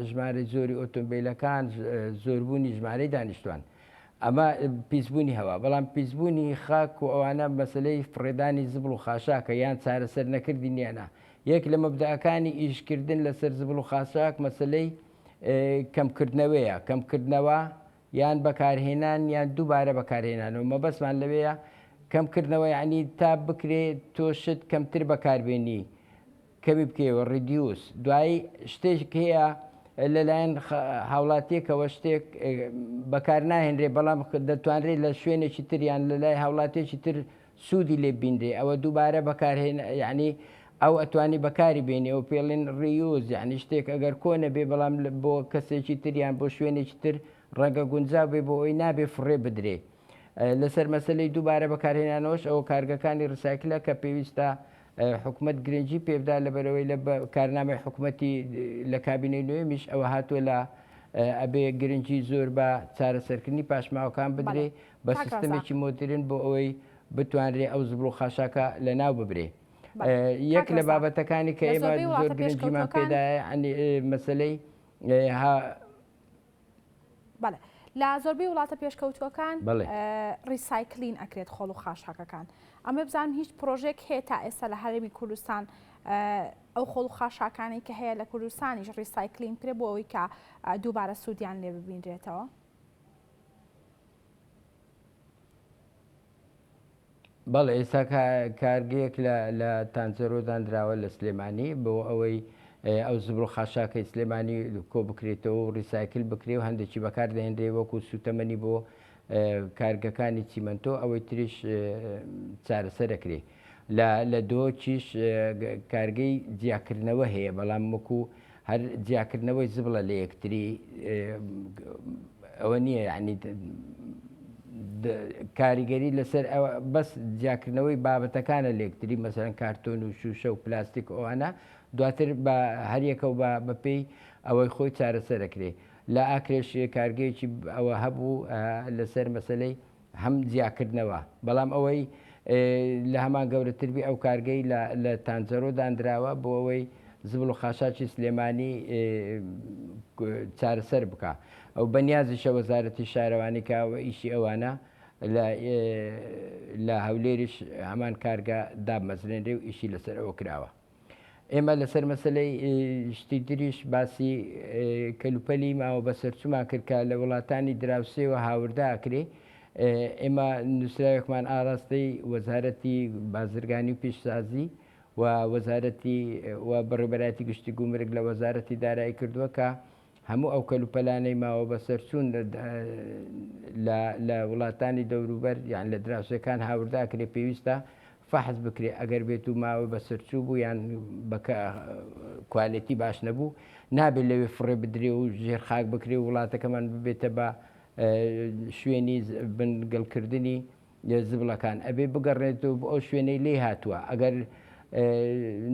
ژمارەی زۆری ئۆتۆمبیلەکان، زۆربوونی ژمارەی دانیشتوان. ئەمە پیسبوونی هەوا، بەڵام پیسبوونی خاک و ئەوانە مەسەلەی فڕێدانی زبڵ و خاشاکە یان چارەسەر نەکردنیانە. یەک لە مەبدەئەکانی ئیشکردن لەسەر زبڵ و خاشاک مەسەلەی کەمکردنەوەیە، کەمکردنەوە یان بەکارهێنان یان دووبارە بەکارهێنانەوە. مەبەستمان لەوەیە کەمکردنەوە یعنی تا بکرێ تۆ شت کەمتر بەکاربێنی، کەمی بکەیەوە، Reduce، دوایی شتێک هەیە لەلایەن هاوڵاتیەکەوە شتێک بەکار ناهێنرێ بەڵام دەتوانرێت لە شوێنێکی تر یان لەلای هاوڵاتیەکی تر سوودی لێ بینرێ ئەوە دووبارە بەکارهێن یعنی ئەو ئەتوانی بەکاری بێنی ئەو پێڵێن reuse یعنی شتێک ئەگەر کۆنە بێ بەڵام بۆ کەسێکی تر یان بۆ شوێنێکی تر ڕەنگە گونجاو بێ بۆ ئەوی نابێ فڕێ بدرێ لەسەر مەسەلەی دووبارە بەکارهێنانەوەش ئەوە کارگەکانی recycle ە کە پێویستە حکومەت گرنگی پێبدا لەبەرەوەی لە کارنامەی حکومەتی لە کابینەی نوێمیش ئەوە هاتووە لە ئەبێ گرنگی زۆر بە چارەسەرکردنی پاشماوەکان بدرێ بە سیستەمێکی مۆدرن بۆ ئەوەی بتوانرێ ئەو زبڵ و خاشاکە لە ناو ببرێ. یەک لە بابەتەکانی کە ئێمە زۆر گرنگیمان پێدایە مەسلەی بەڵێ لە زۆربەی وڵاتە پێشکەوتووەکان recycling ئەکرێت خۆڵ و خاشاکەکان ئەمە بزانم هیچ پرۆژێک هەیە تا ئێستا لە هەرێمی کوردستان ئەو خۆڵ و خاشاکانی کە هەیە لە کوردستانیش recycling بکرێت بۆ ئەوەی کە دووبارە سوودیان لێ ببینرێتەوە؟ بەڵێ ئێستا کارگەیەک لە تانجەرۆ دانراوە لە سلێمانی بۆ ئەوەی ئەو زبڵ و خاشاکەی سلێمانی کۆ بکرێتەوە و recycle بکرێ و هەندێکی بەکار دەهێنرێ وەکو سوتەمەنی بۆ کارگەکانی چیمەنتۆ ئەوەی تریش چارەسەرەکرێ لە دۆکیش کارگەی جیاکردنەوە هەیە بەڵام وەکو هەر جیاکردنەوەی زبڵە لە یەکتری ئەوە نییە یعنی کاریگەری لەسەر ئەوە بەس جیاکردنەوەی بابەتەکانە لێکتری مەسەرەن کارتۆن و شوشە و پلاستیک ئەوانە دواتر بە هەریەکە و بە بەپێی ئەوەی خۆی چارەسەرەکرێ لە ئاکرێش کارگەیەکی ئەوە هەبوو لەسەر مەسلەی هەم جیاکردنەوە، بەڵام ئەوەی لە هەمان گەورەتر بی ئەو کارگەی لە تانجەرۆ داندراوە بۆ ئەوەی زبڵ و خاشاکی سلێمانی چارەسەر بکا. ئەو بەنیازیشە وەزارەتی شارەوانی کە ئەوە ئیشی ئەوانە لە هەولێریش هەمان کارگە دابمەزرێنرێ و ئیشی لەسەر ئەوە کراوە. ئێمە لەسەر مەسەلەی شتی تریش باسی کەلوپەلی ماوە بەسەرچوومان کرد کە لە وڵاتانی دراوسێوە هاوردە ئەکرێ ئێمە نووسراوێکمان ئاراستەی وەزارەتی بازرگانی و پیشسازی و وەزارەتی و بەڕێوەبەرایەتی گشتی گومرگ لە وەزارەتی دارایی کردووە کە هەموو ئەو کەلوپەلانەی ماوە بەسەرچوون لە وڵاتانی دەوروبەر یان لە دراوسێکان هاوردە ئەکرێ پێویستە فەحس بکرێ ئەگەر بێت و ماوە بەسەرچوو بوو یان بە quality باش نەبوو نابێت لەوێ فڕێ بدرێ و ژێر خاک بکرێ و وڵاتەکەمان ببێتە بە شوێنی بنگڵکردنی زبڵەکان ئەبێ بگەڕێتەوە بۆ ئەو شوێنەی لێی هاتووە ئەگەر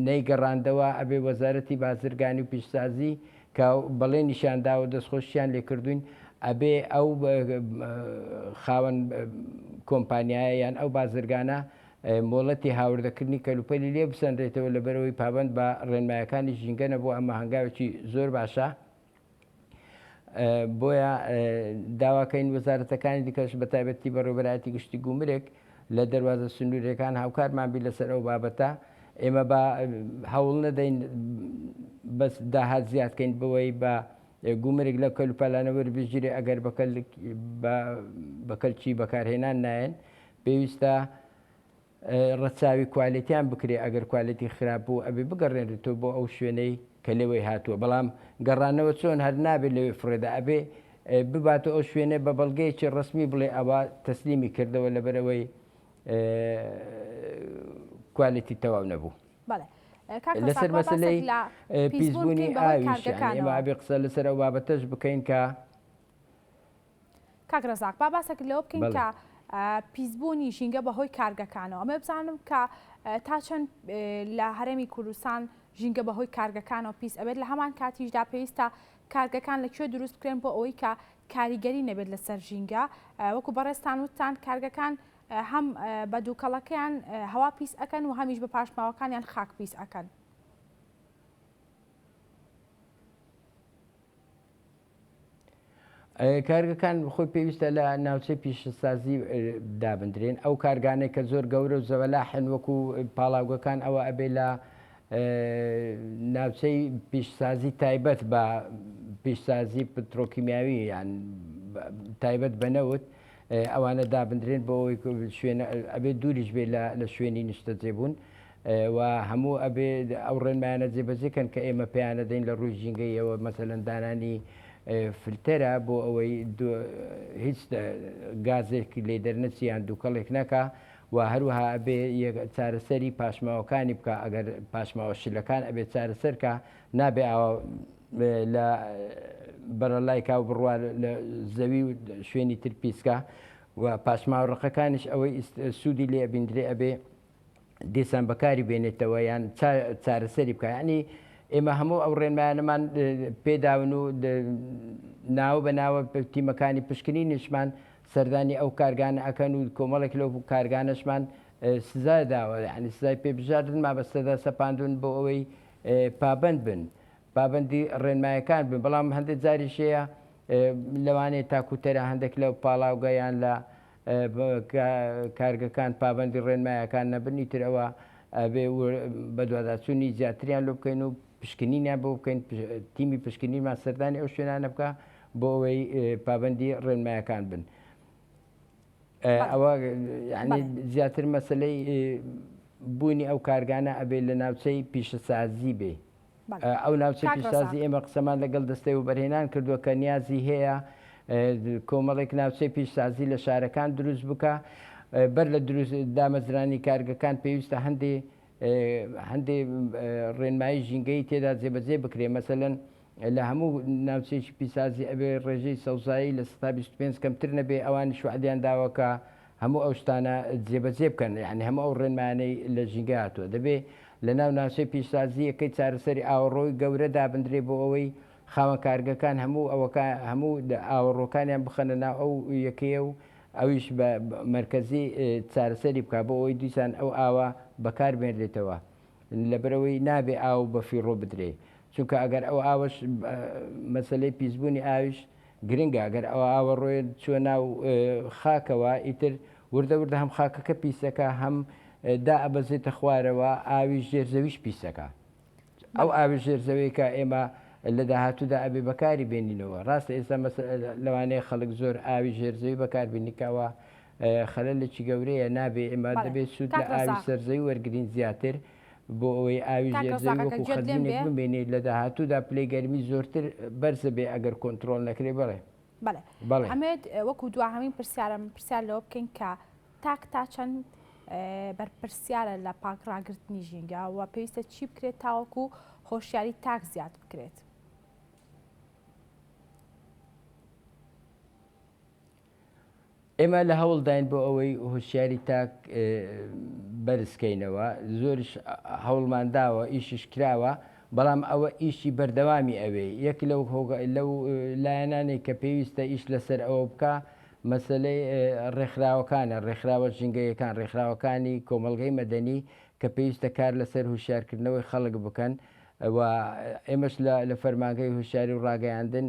نەیگەڕاندەوە ئەبێ وەزارەتی بازرگانی و پیشسازی کە بەڵێنیشیان داوە دەستخۆشیان لێکردوین ئەبێ ئەو خاوەن کۆمپانیایە یان ئەو بازرگانە مۆڵەتی هاوردەکردنی کەلوپەلی لێ بسەنرێتەوە لەبەرەوەی پابند بە ڕێنمایەکانی ژینگە نەبوو ئەمە هەنگاوێکی زۆر باشە بۆیە داواکەین وەزارەتەکانی دیکەش بە تایبەتی بەڕێوەبەرایەتی گشتی گومرک لە دەروازە سنوورەکان هاوکارمان بی لەسەر ئەو بابەتە ئێمە بە هەوڵ نەدەین بەس داهات زیادکەین بەوەی بە گومرگ لە کەلوپەلانە وەربگیرێ ئەگەر بە کەلکی بەکارهێنان نایەن پێویستە ڕەچاوی کوالێتیان بکرێ ئەگەر کوالێتی خراپ بوو ئەبێ بگەڕێنرێتەوە بۆ ئەو شوێنەی کە لێوەی هاتووە بەڵام گەڕانەوە چۆن هەر نابێت لەوێ فڕێدا ئەبێ بباتەوە ئەو شوێنە بە بەڵگەیەکی ڕەسمی بڵێ ئەوە تەسلیمی کردەوە لەبەرئەوەی کوالێتی تەواو نەبوو. بەڵێ کاک ڕەزاق لەسەر با باسێک مەسەلەی لە پیسبوون پیسبوونی بکەین بەهۆی ئاویش یانی ئێمە کارگەکانەوە. ئەبێ قسە لەسەر ئەو بابەتەش بکەین کە کاک ڕەزاق با باسێک لەوە بکەین بەڵێ. کە. پیسبوونی ژینگە بەهۆی کارگەکانەوە. ئەمەوێ بزانم کە تا چەند لە هەرێمی کوردستان ژینگە بەهۆی کارگەکانەوە پیس ئەبێت، لە هەمان کاتیشدا پێویستە کارگەکان لە کوێ دروست بکرێن بۆ ئەوەی کە کاریگەری نەبێت لەسەر ژینگە. وەکو بەڕێزتان وتتان کارگەکان هەم بە دووکەڵەکەیان هەوا پیس ئەکەن و هەمیش بە پاشماوەکانیان خاک پیس ئەکەن. کارگەکان خۆی پێویستە لە ناوچەی پیشەسازی دابندرێن ئەو کارگانەی کە زۆر گەورە و زەوەلاحن وەکو پاڵاوگەکان ئەوە ئەبێ لە ناوچەی پیشسازی تایبەت بە پیشسازی پترۆکیمیاوی یان تایبەت بە نەوت ئەوانە دابندرێن بۆ ئەوەی شوێنە ئەبێ دووریش بێ لە شوێنی نیشتەجێبوون و هەموو ئەبێ ئەو ڕێنمایانە جێبەجێ کەن کە ئێمە پێیانە دەین لە ڕووی ژینگەیەوە مەسەلەن دانانی فلتەرە بۆ ئەوەی هیچ گازێک لێ دەرنەچی یان دووکەڵێک نەکا و هەروەها ئەبێ چارەسەری پاشماوەکانی بکە ئەگەر پاشماوە شلەکان ئەبێ چارەسەرکە نابێ ئاوا لە بەرەلای کا و بڕوا لە زەوی و شوێنی تر پیسکە و پاشماوە ڕقەکانیش ئەوەی سوودی لێ ئەبیندرێ ئەبێ دیسان بەکاری بێنێتەوە یان چارەسەری بکە ینی ئێمە هەموو ئەو ڕێنمایانەمان پێداون و ناوە بە ناوە تیمەکانی پشکنی نیشمان سەردانی ئەو کارگانە ئەکەن و کۆمەڵێک لەو کارگانەشمان سزا داوە یعنی سزای پێبژاردن ما بەسەدا سەپاندون بۆ ئەوەی پابند بن پابندی ڕێنمایەکان بن بەڵام هەندێک جاریش هەیە لەوانەیە تاکوتەرە هەندێک لەو پاڵاوگە یان لە کارگەکان پابەندی ڕێنمایەکان نەبن ئیتر ئەوە ئەبێ بەدواداچوونی زیاتریان لۆ بکەین و پشکنینیان بۆ بکەین تیمی پشکنینمان سەردانی ئەو شوێنانە بکە بۆ ئەوەی پابەندی ڕێنمایەکان بن ئەوە یعنی زیاتر مەسلەی بوونی ئەو کارگانە ئەبێ لە ناوچەی پیشەسازی بێ ئەو ناوچە پیشسازی ئێمە قسەمان لەگەڵ دەستەی وەبەرهێنان کردووە کە نیازی هەیە کۆمەڵێک ناوچەی پیشسازی لە شارەکان دروست بکە بەر لە دروست دامەزرانی کارگەکان پێویستە هەندێ هەندێ ڕێنمایی ژینگەی تێدا جێبەجێ بکرێ مەسەلەن لە هەموو ناوچەیەکی پیسازی ئەبێ ڕێژەی سەوزایی لە 25 کەمتر نەبێ ئەوانی شوعدیان داوە کە هەموو ئەو شتانە جێبەجێ بکەن، یانی هەموو ئەو ڕێنمایانەی لە ژینگە هاتووە. دەبێ لە ناو ناوچەی پیشسازییەکەی چارەسەری ئاوەڕۆی گەورە دابندرێ بۆ ئەوەی خاوەن کارگەکان هەموو ئەوەکە هەموو ئاوەڕۆکانیان بخەنە ناو ئەو یەکەیە و ئەویش بە مەرکەزی چارەسەری بکا بۆ ئەوەی دیسان ئەو ئاوە بەکار بێنرێتەوە. لەبەرئەوەی نابێ ئاو بە فیڕۆ بدرێ چونکە ئەگەر ئەو ئاوەش مەسەلەی پیسبوونی ئاویش گرنگە ئەگەر ئەو ئاوە ڕۆیە چوە ناو خاکەوە ئیتر وردە وردە هەم خاکەکە پیسەکە هەم دا ئەبەزێتە خوارەوە ئاوی ژێر زەویش پیسەکە ئەو ئاوی ژێر زەویکە ئێمە لە داهاتوودا ئەبێ بەکاری بێنینەوە ڕاستە ئێستا لەوانەیە خەڵک زۆر ئاوی ژێرزەوی بەکاربینیکەوە خەلەلێکی گەورەیە نابێ ئێمە دەبێت سوود لە ئاوی سەرزەوی وەرگین زیاتر بۆ ئەوەی ئاوی ژێرزەوی وەکو خەزینێک بمێنێت لە داهاتوودا پلەی گەرمی زۆرتر بەرزە بێ ئەگەر کۆنترۆڵ نەکرێ بەڵێ. بەڵێ بەڵێ ئەمێت وەکو دواهەمین پرسیارم پرسیار لەوە بکەین کە تاک تا چەند بەرپرسیارە لە پاک ڕاگرتنی ژینگە و پێویستە چی بکرێت تاوەکو هۆشیاری تاک زیاد بکرێت؟ ئێمە لە هەوڵداین بۆ ئەوەی هۆشیاری تاک بەرزکەینەوە، زۆریش هەوڵمان داوە، ئیشیش کراوە، بەڵام ئەوە ئیشی بەردەوامی ئەوێ. یەک لەو لەو لایەنانەی کە پێویستە ئیش لەسەر ئەوە بکا، مەسەلەی ڕێکخراوەکانە، ڕێکخراوە ژینگەیەکان، ڕێکخراوەکانی کۆمەڵگەی مەدەنی کە پێویستە کار لەسەر هوشیارکردنەوەی خەڵک بکەن، و ئێمەش لە فەرمانگەی هۆشیاری و ڕاگەیاندن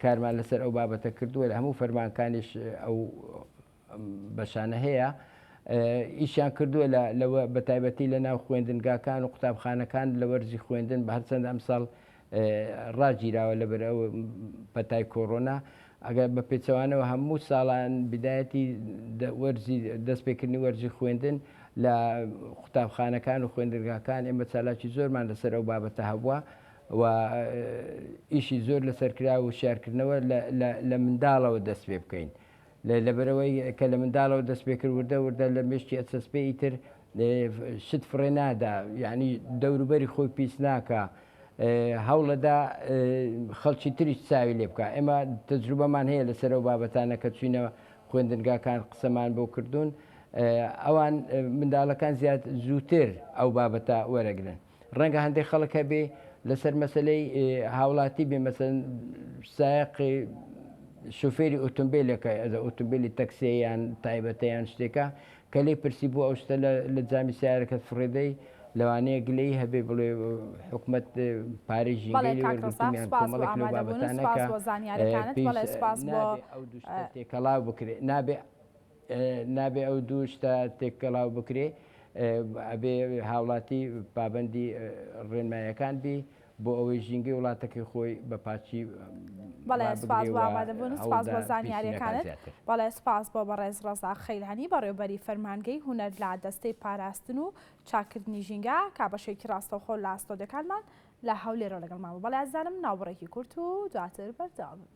کارمان لەسەر ئەو بابەتە کردووە لە هەموو فەرمانکانیش ئەو بەشانە هەیە ئیشیان کردووە لەوە بە تایبەتی لە ناو خوێندنگاکان و قوتابخانەکان لە وەرزی خوێندن بە هەرچەند ئەمساڵ ڕاگیراوە لەبەر ئەو پەتای کۆرۆنا ئەگەر بە پێچەوانەوە هەموو ساڵان بدایەتی وەرزی دەستپێکردنی وەرزی خوێندن لە قوتابخانەکان و خوێندنگاکان ئێمە چالاکی زۆرمان لەسەر ئەو بابەتە هەبووە و ئیشی زۆر لەسەر کرا و شارکردنەوە لە منداڵەوە دەست پێ بکەین لەبەرەوەی کە لە منداڵەوە دەست پێ کرد وردە وردە لە مێشکی ئەچەسپێ ئیتر شت فڕێ نادا یعنی دەوروبەری خۆی پیس ناکە هەوڵەدا خەڵکی تریش چاوی لێ بکە ئێمە تەجروبەمان هەیە لەسەر ئەو بابەتانە کە چوینەوە. خوێندنگاکان قسەمان بۆ کردوون ئەوان منداڵەکان زیاد زووتر ئەو بابەتە وەرەگرن. ڕەنگە هەندێک خەڵک هەبێ لەسەر مەسلەی هاوڵاتی بێ مەسەن سایەقی شوفێری ئۆتۆمبیلەکە ئەزە ئۆتۆمبیلی تەکسیان تایبەتەیان شتێکە کە لێ پرسی بۆ ئەو شتە لە جامی سیارەکەت فڕێدەی لەوانەیە گلەی هەبێ بڵێ حکومەت پارەی ژینگەی لێ وەرگرتم یان کۆمەڵێک لەو بابەتانە کە پێویست نابێ ئەو دوو شتە تێکەڵاو بکرێ نابێ نابێ ئەو دوو شتە تێکەڵاو بکرێ ئەبێ هاوڵاتی پابەندی ڕێنمایەکان بی بۆ ئەوەی ژینگەی وڵاتەکەی خۆی بە پاکی بەڵێ سپاس بۆ ئامادەبوون سپاس بۆ زانیاریەکانت بەڵێ سپاس بۆ بەڕێز ڕەزا خەیلانی بەڕێوبەری فەرمانگەی هونەر لە دەستەی پاراستن و چاکردنی ژینگە کا بەشێکی ڕاستەوخۆ لە ستۆدیۆکانمان لە هەولێرەوە لەگەڵمان بوو بەڵێ ئازیزانم ناوبڕێکی کورت و دواتر بەردەوام بین.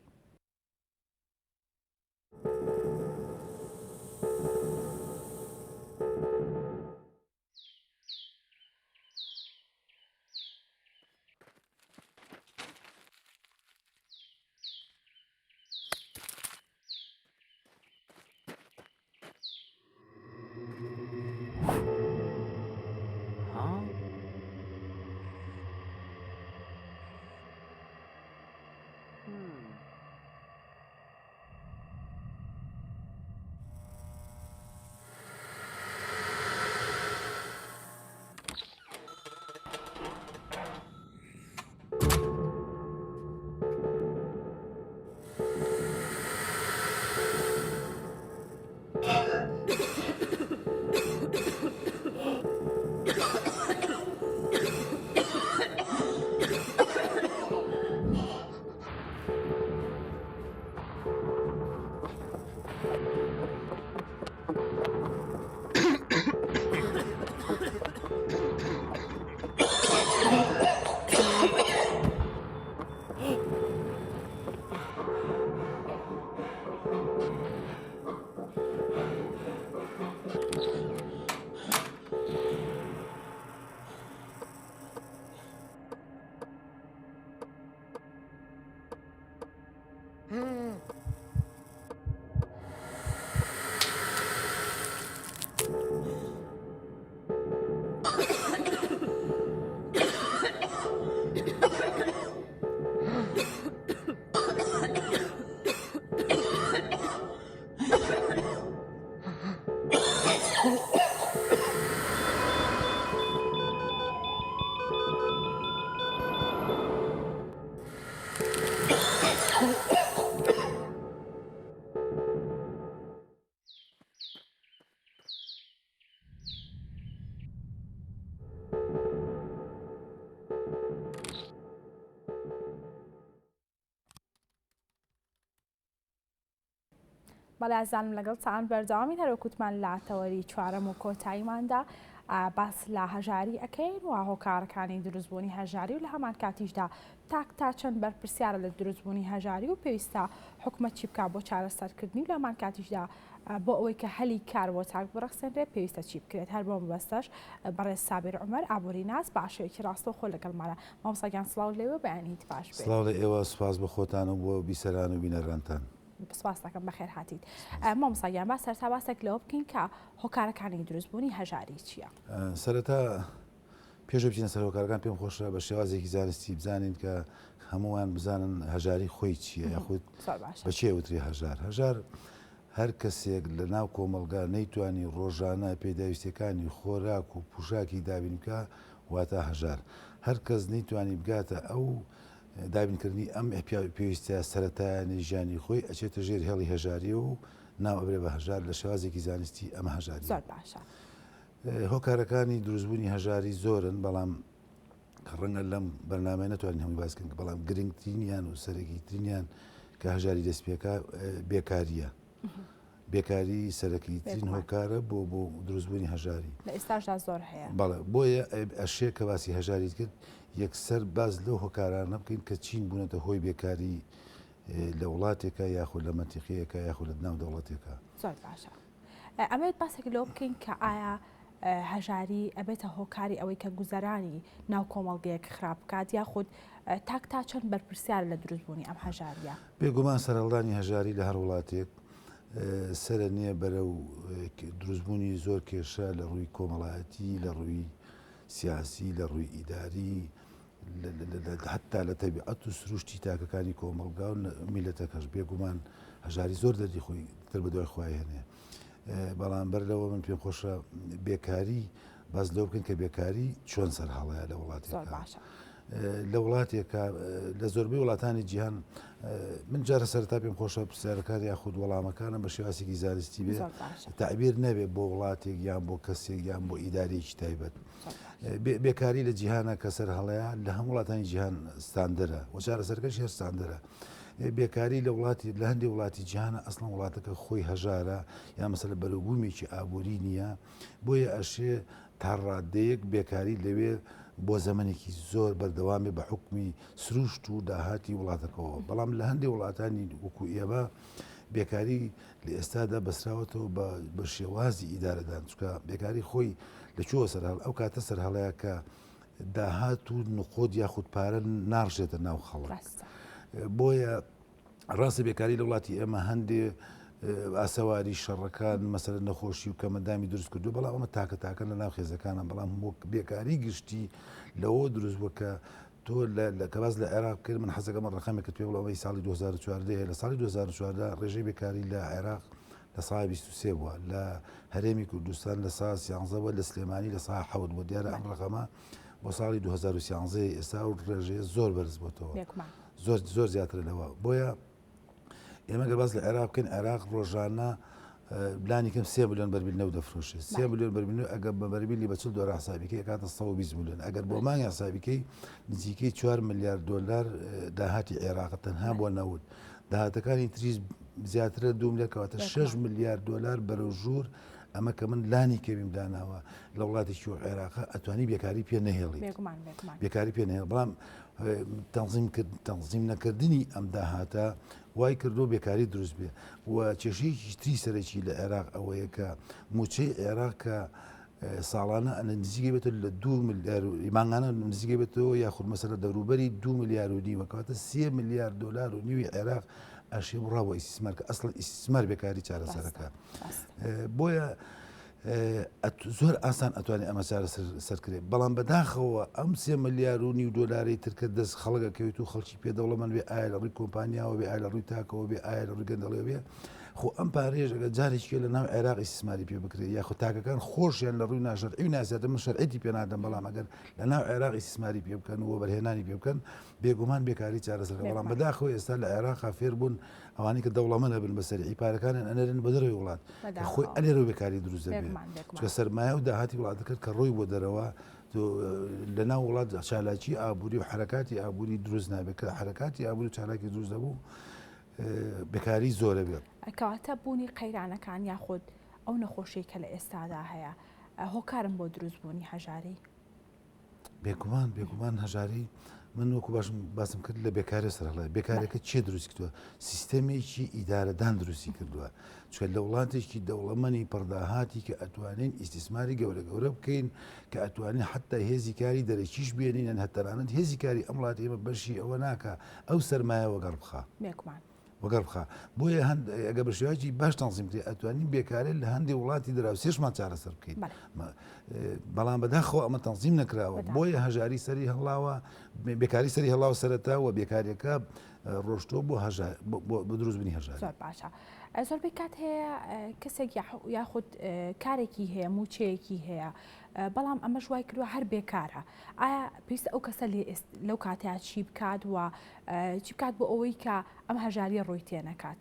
بەڵێ ئازیزانم لەگەڵتان بەردەوامین هەروەک وتمان لە تەوەری چوارەم و کۆتاییماندا باس لە هەژاری ئەەکەین و هۆکارەکانی دروستبوونی هەژاری و لە هەمان کاتیشدا تاک تا چەند بەرپرسیارە لە دروستبوونی هەژاری و پێویستە حکومەت چی بکات بۆ چارەسەرکردنی و لە هەمان کاتیشدا بۆ ئەوەی کە هەلی کار بۆ تاک بڕەخسێنرێت پێویستە چی بکرێت هەر بۆ مەبەستەش بەڕێز سابیر عومەر ئابووری ناس بە شێوەیەکی ڕاستەوخۆ لەگەڵمانە مامۆستا گیان سڵاو لێوە بەیانیت باش بێت. سڵاو لە ئێوە سوپاس بۆ خۆتان و بۆ بیسەران و بینەرانتان. سپاس دەکەم بەخێر هاتیت. مامۆستا گیان با سەرەتا باسێک لەوە بکەین کە هۆکارەکانی دروستبوونی هەژاری چییە؟ سەرەتا پێش بچینە سەر هۆکارەکان پێم خۆشە بە شێوازێکی زانستی بزانین کە هەمووان بزانن هەژاری خۆی چییە یاخود بە چێ وترێ هەژار هەژار هەر کەسێک لە ناو کۆمەڵگا نەیتوانی ڕۆژانە پێداویستیەکانی خۆراک و پوشاکی دابین بکا واتە هەژار هەر کەس نەیتوانی بگاتە ئەو دابینکردنی ئەم پێویستە سەرەتایانەی ژیانی خۆی ئەچێتە ژێر هێڵی هەژاریەوە و ناو ئەبرێ بە هەژار لە شێوازێکی زانستی ئەمە هەژاریە. زۆر باشە. هۆکارەکانی دروستبوونی هەژاری زۆرن بەڵام کە ڕەنگە لەم بەرنامەیە نەتوانین هەمووی باس بکەین بەڵام گرنگترینیان و سەرەکیترینیان کە هەژاری دەست پێکا بێکاریە. بێکاری سەرەکیترین هۆکارە بۆ بۆ دروستبوونی هەژاری. لە ئێستاشدا زۆر هەیە. بەڵێ بۆیە ئەشێ کە باسی هەژاریت کرد یەکسەر باس لەو هۆکارانە بکەین کە چین بوونەتە هۆی بێکاری لە وڵاتێکە یاخود لە مەنتیقەیەکە یاخود لە ناو دەوڵەتێکە. زۆر باشە. ئەمەوێت باسێک لەوە بکەین کە ئایا هەژاری ئەبێتە هۆکاری ئەوەی کە گوزەرانی ناو کۆمەڵگەیەک خراپ بکات یاخود تاک تا چەند بەرپرسیارە لە دروستبوونی ئەم هەژاریە؟ بێگومان سەرهەڵدانی هەژاری لە هەر وڵاتێک. سەرە نییە بەرەو دروستبوونی زۆر کێشە لە ڕووی کۆمەڵایەتی، لە ڕووی سیاسی، لە ڕووی ئیداری، حتا لە تەبیعەت و سروشتی تاکەکانی کۆمەڵگا و میلەتەکەش بێگومان هەژاری زۆر دەردی خۆی تر بەدوای خۆی هێنێ. بەڵام بەر لەوە من پێم خۆشە بێکاری باس لەوە بکەین کە بێکاری چۆن سەرهەڵەیە لە وڵاتێکا. لە وڵاتێکا لە زۆربەی وڵاتانی جیهان من جارە سەرتا پێم خۆشە پرسیارەکان یاخود وەڵامەکانم بە شێوازێکی زانستی بێ تەعبیر نەبێ بۆ وڵاتێک یان بۆ کەسێک یان بۆ ئیدارێکی تایبەت. بێکاری لە جیهانە کە سەر هەڵەیە لە هەموو وڵاتانی جیهان ستاندەرە و چارەسەرەکەش هەر ستاندەرە. بێکاری لە وڵاتی لە هەندێک وڵاتی جیهانە ئەسڵەن وڵاتەکە خۆی هەژارە یا مەسەلە بەرەوبوومێکی ئابووری نییە بۆیە ئەشێ تا ڕادەیەک بێکاری لەوێ بۆ زەمەنێکی زۆر بەردەوام بێ بە حوکمی سروشت و داهاتی وڵاتەکەوە بەڵام لە هەندێک وڵاتانی وەکو ئێمە بێکاری لە ئێستادا بەسراوەتەوە بە شێوازی ئیدارەدان چونکە بێکاری خۆی لە کوێوە سەرهەڵ ئەو کاتە سەرهەڵەیە کە داهات و نقۆد یاخود پارە ناڕژێتە ناو خەڵک بۆیە ڕاستە بێکاری لە وڵاتی ئێمە هەندێ ئاسەواری شەڕەکان مەسەلە نەخۆشی و کەمەندامی دروست کردو بەڵام ئەمە تاکە تاکە لە ناو خێزەکانە بەڵام وەک بێکاری گشتی لەوە دروست بووە کە تۆ لە کە باس لە عێراق کرد من حەزەکەم ڕقەمێکت پێ بڵێم ئەوەی ساڵی 2014 لە ساڵی 2014 ڕێژەی بێکاری لە عێراق لە سا 23 بووە لە هەرێمی کوردستان لە سا 13 بووە لە سلێمانی لە سا 7 بووە دیارە ئەم ڕقەمە بۆ ساڵی 2013 ئێستا و ڕێژەیە زۆر بەرز بۆتەوە زۆر زۆر زیاترە لەوە بۆیە ئێمە گەر باس لە عێراق بکەین عێراق ڕۆژانە لانی کەم سێ ملیۆن بەرمیل نەوت دەفرۆشێت سێ ملیۆن بەرمیل نەوت ئەگەر بە بەرمیلی بە 40 دۆلار حسابیکەی ئەکاتە 120 ملیۆن ئەگەر بۆ مانگ حسابیکەی نزیکەی 4 ملیار دۆلار داهاتی عێراق تەنها بۆ نەوت داهاتەکانی تریش زیاترە دوو ملیار کەواتە 6 ملیار دۆلار بەرەو ژوور ئەمە کە من لانی کەمیم داناوە لە وڵاتێکی وەک عێراقە ئەتوانی بێکاری پێ نەهێڵیت بێکاری پێ نەهێڵ بەڵام تەنزیم کرد تەنزیم نەکردنی ئەم داهاتە وای کردو بێکاری دروست بێ و کێشەیەکی تری سەرەکی لە عێراق ئەوەیە کە موچەی عێراق کە ساڵانە نزیکە بێتە لە دو ملیار و مانگانە نزیکە بێتەوە یاخود مەسەلە دەوروبەری دو ملیار و نیوە کەواتە سێ ملیار دۆلار و نیوی عێراق ئەشێ بڕا بۆ ئیستیسمار کە ئەسڵ ئیستیسمار بێکاری چارەسەرەکە بۆیە زۆر ئاسان ئەتوانێت ئەمە چارەسەر کرێت بەڵام بەداخەوە ئەم سێ ملیار و نیو دۆلاری ترکە دەست خەڵک ئەکەوێت و خەڵکی پێ دەوڵەمەند بێ ئایا لە ڕووی کۆمپانیاوە بێ ئایا لە ڕووی تاکەوە بێ ئایا لە ڕووی گەندەڵیەوە بێ خۆ ئەم پارەیەش ئەگەر جارێکی لە ناو عێراق ئیستیسماری پێ بکرێت یاخود تاکەکان خۆشیان لە ڕووی ناشەرعی و ناسیاتە من شەرعیتی پێ نادەم بەڵام ئەگەر لە ناو عێراق ئیستیسماری پێ بکەن و وەبەرهێنانی پێ بکەن بێگومان بێکاری چارەسەرە بەڵام بەداخەوە ئێستا لە عێراقا فێر بوون ئەوانەی کە دەوڵەمەند ئەبن بە سەریعی پارەکانیان ئەنێرن بە دەرەوەی وڵات کە خۆی ئەلێرەوە بێکاری دروست دەبێت چونکە سەرمایە و داهاتی وڵاتەکەت کە ڕۆی بۆ دەرەوە لە ناو وڵات چالاکی ئابووری و حرەکاتی ئابووری دروست نابێت کە حرەکاتی ئابووری و چالاکی دروست دەبوو بێکاری زۆرە بێت. کەواتە بوونی قەیرانەکان یاخود ئەو نەخۆشیەی کە لە ئێستادا هەیە هۆکارن بۆ دروست بوونی هەژاری؟ بێگومان بێگومان هەژاری من وەکو باشم باسم کرد لە بێکاری سەرهڵای بێکارەکە چێ دروست کردووە سیستەمێکی ئیدارەدان دروستی کردووە چکە لە وڵاتێکی دەوڵەمەنی پڕداهاتی کە ئەتوانین ئیستیسماری گەورە گەورە بکەین کە ئەتوانین حتا هێزی کاری دەرەکیش بێنین هەتەرانەت هێزی کاری ئەم وڵاتی ئێمە بەشی ئەوە ناکە ئەو سەرمایە وەگەڕ بخا بێگومان وەگەڕ بخا بۆیە هەند ئەگە بە شێوازی باش تەنزیم بکرێت ئەتوانین بێکارێ لە هەندێک وڵاتی دراوسێشمان چارەسەر بکەین بەڵام بەداخەوە ئەمە تەنزیم نەکراوە بۆیە هەژاری سەری هەڵاوە بێکاری سەری هەڵاوە سەرەتا و بێکاریەکە ڕۆشتۆ بۆ هەژار بۆ دروستبوونی هەژاری زۆر باشە زۆربەی کات هەیە کەسێک یاخود کارێکی هەیە موچەیەکی هەیە بەڵام ئەمەش وای کردووە هەر بێکارە ئایا پێویستە ئەو کەسە لەو کاتەیە چی بکات و چی بکات بۆ ئەوەی کە ئەم هەژاریە ڕووی تێنەکات؟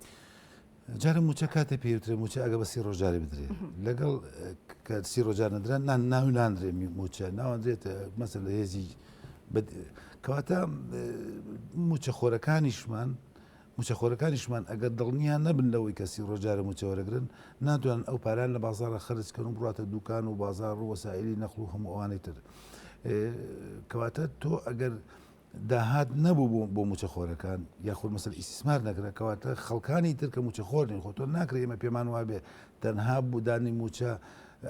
جارە موچە کاتێ پێوترێ موچە ئەگە بە سی ڕۆژ جارێ بدرێ لەگەڵ کە سی ڕۆژ جار نەدرا نان ناوی ناندرێ موچە ناوەندرێت مەسەر لە هێزی کەواتە موچە خۆرەکانیشمان موچەخۆرەکانیشمان ئەگەر دڵنیا نەبن لەوەی کە سی ڕۆژ جارە موچە وەرەگرن ناتوانن ئەو پاران لە بازاڕە خەرج کەن و بڕاتە دوکان و بازاڕ و وەسائلی نەقل و هەموو ئەوانەی تر کەواتە تۆ ئەگەر داهات نەبوو بۆ بۆ موچەخۆرەکان یاخود مەسەل ئیستیسمار نەکرا کەواتە خەڵکانی تر کە موچەخۆر نین خۆ تۆ ناکرێ ئێمە پێمان وابێ تەنها بۆ دانی موچە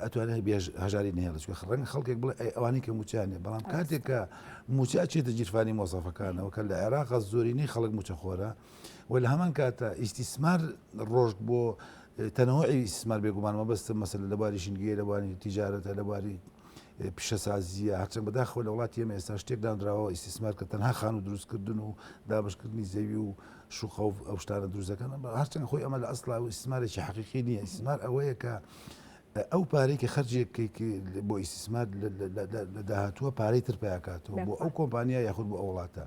ئەتوانێت بێژ هەژاری نهێڵێت چونکە ڕەنگە خەڵکێک بڵێ ئەی ئەوانەی کە موچەیان نیە بەڵام کاتێک کە موچە ئەچێتە گیرفانی مۆزەفەکانەوە کە لە عێراقا زۆرینەی خەڵک موچەخۆرە و لە هەمان کاتە ئیستیسمار ڕۆشت بۆ. تەنەوعی ئیستیسمار بێگومان مەبەستم مەسەلە لە بواری ژینگەیە لە بواری تیجارەتە لە بواری پیشەسازیە هەرچەند بەداخەوە لە وڵاتی ئێمە ئێستا شتێک دانراوە ئیستیسمار کە تەنها خانوو دروستکردن و دابشکردنی زەوی و شوقە و ئەو شتانە دروست دەکەن هەرچەند خۆی ئەمە لە ئەسڵا و ئیستیسمارێکی حەقیقی نییە ئیستیسمار ئەوەیە کە ئەو پارەی کە خەرجێک بۆ ئیستیسمار لە داهاتووە پارەی تر پیاکاتەوە بۆ ئەو کۆمپانیا یاخود بۆ ئەو وڵاتە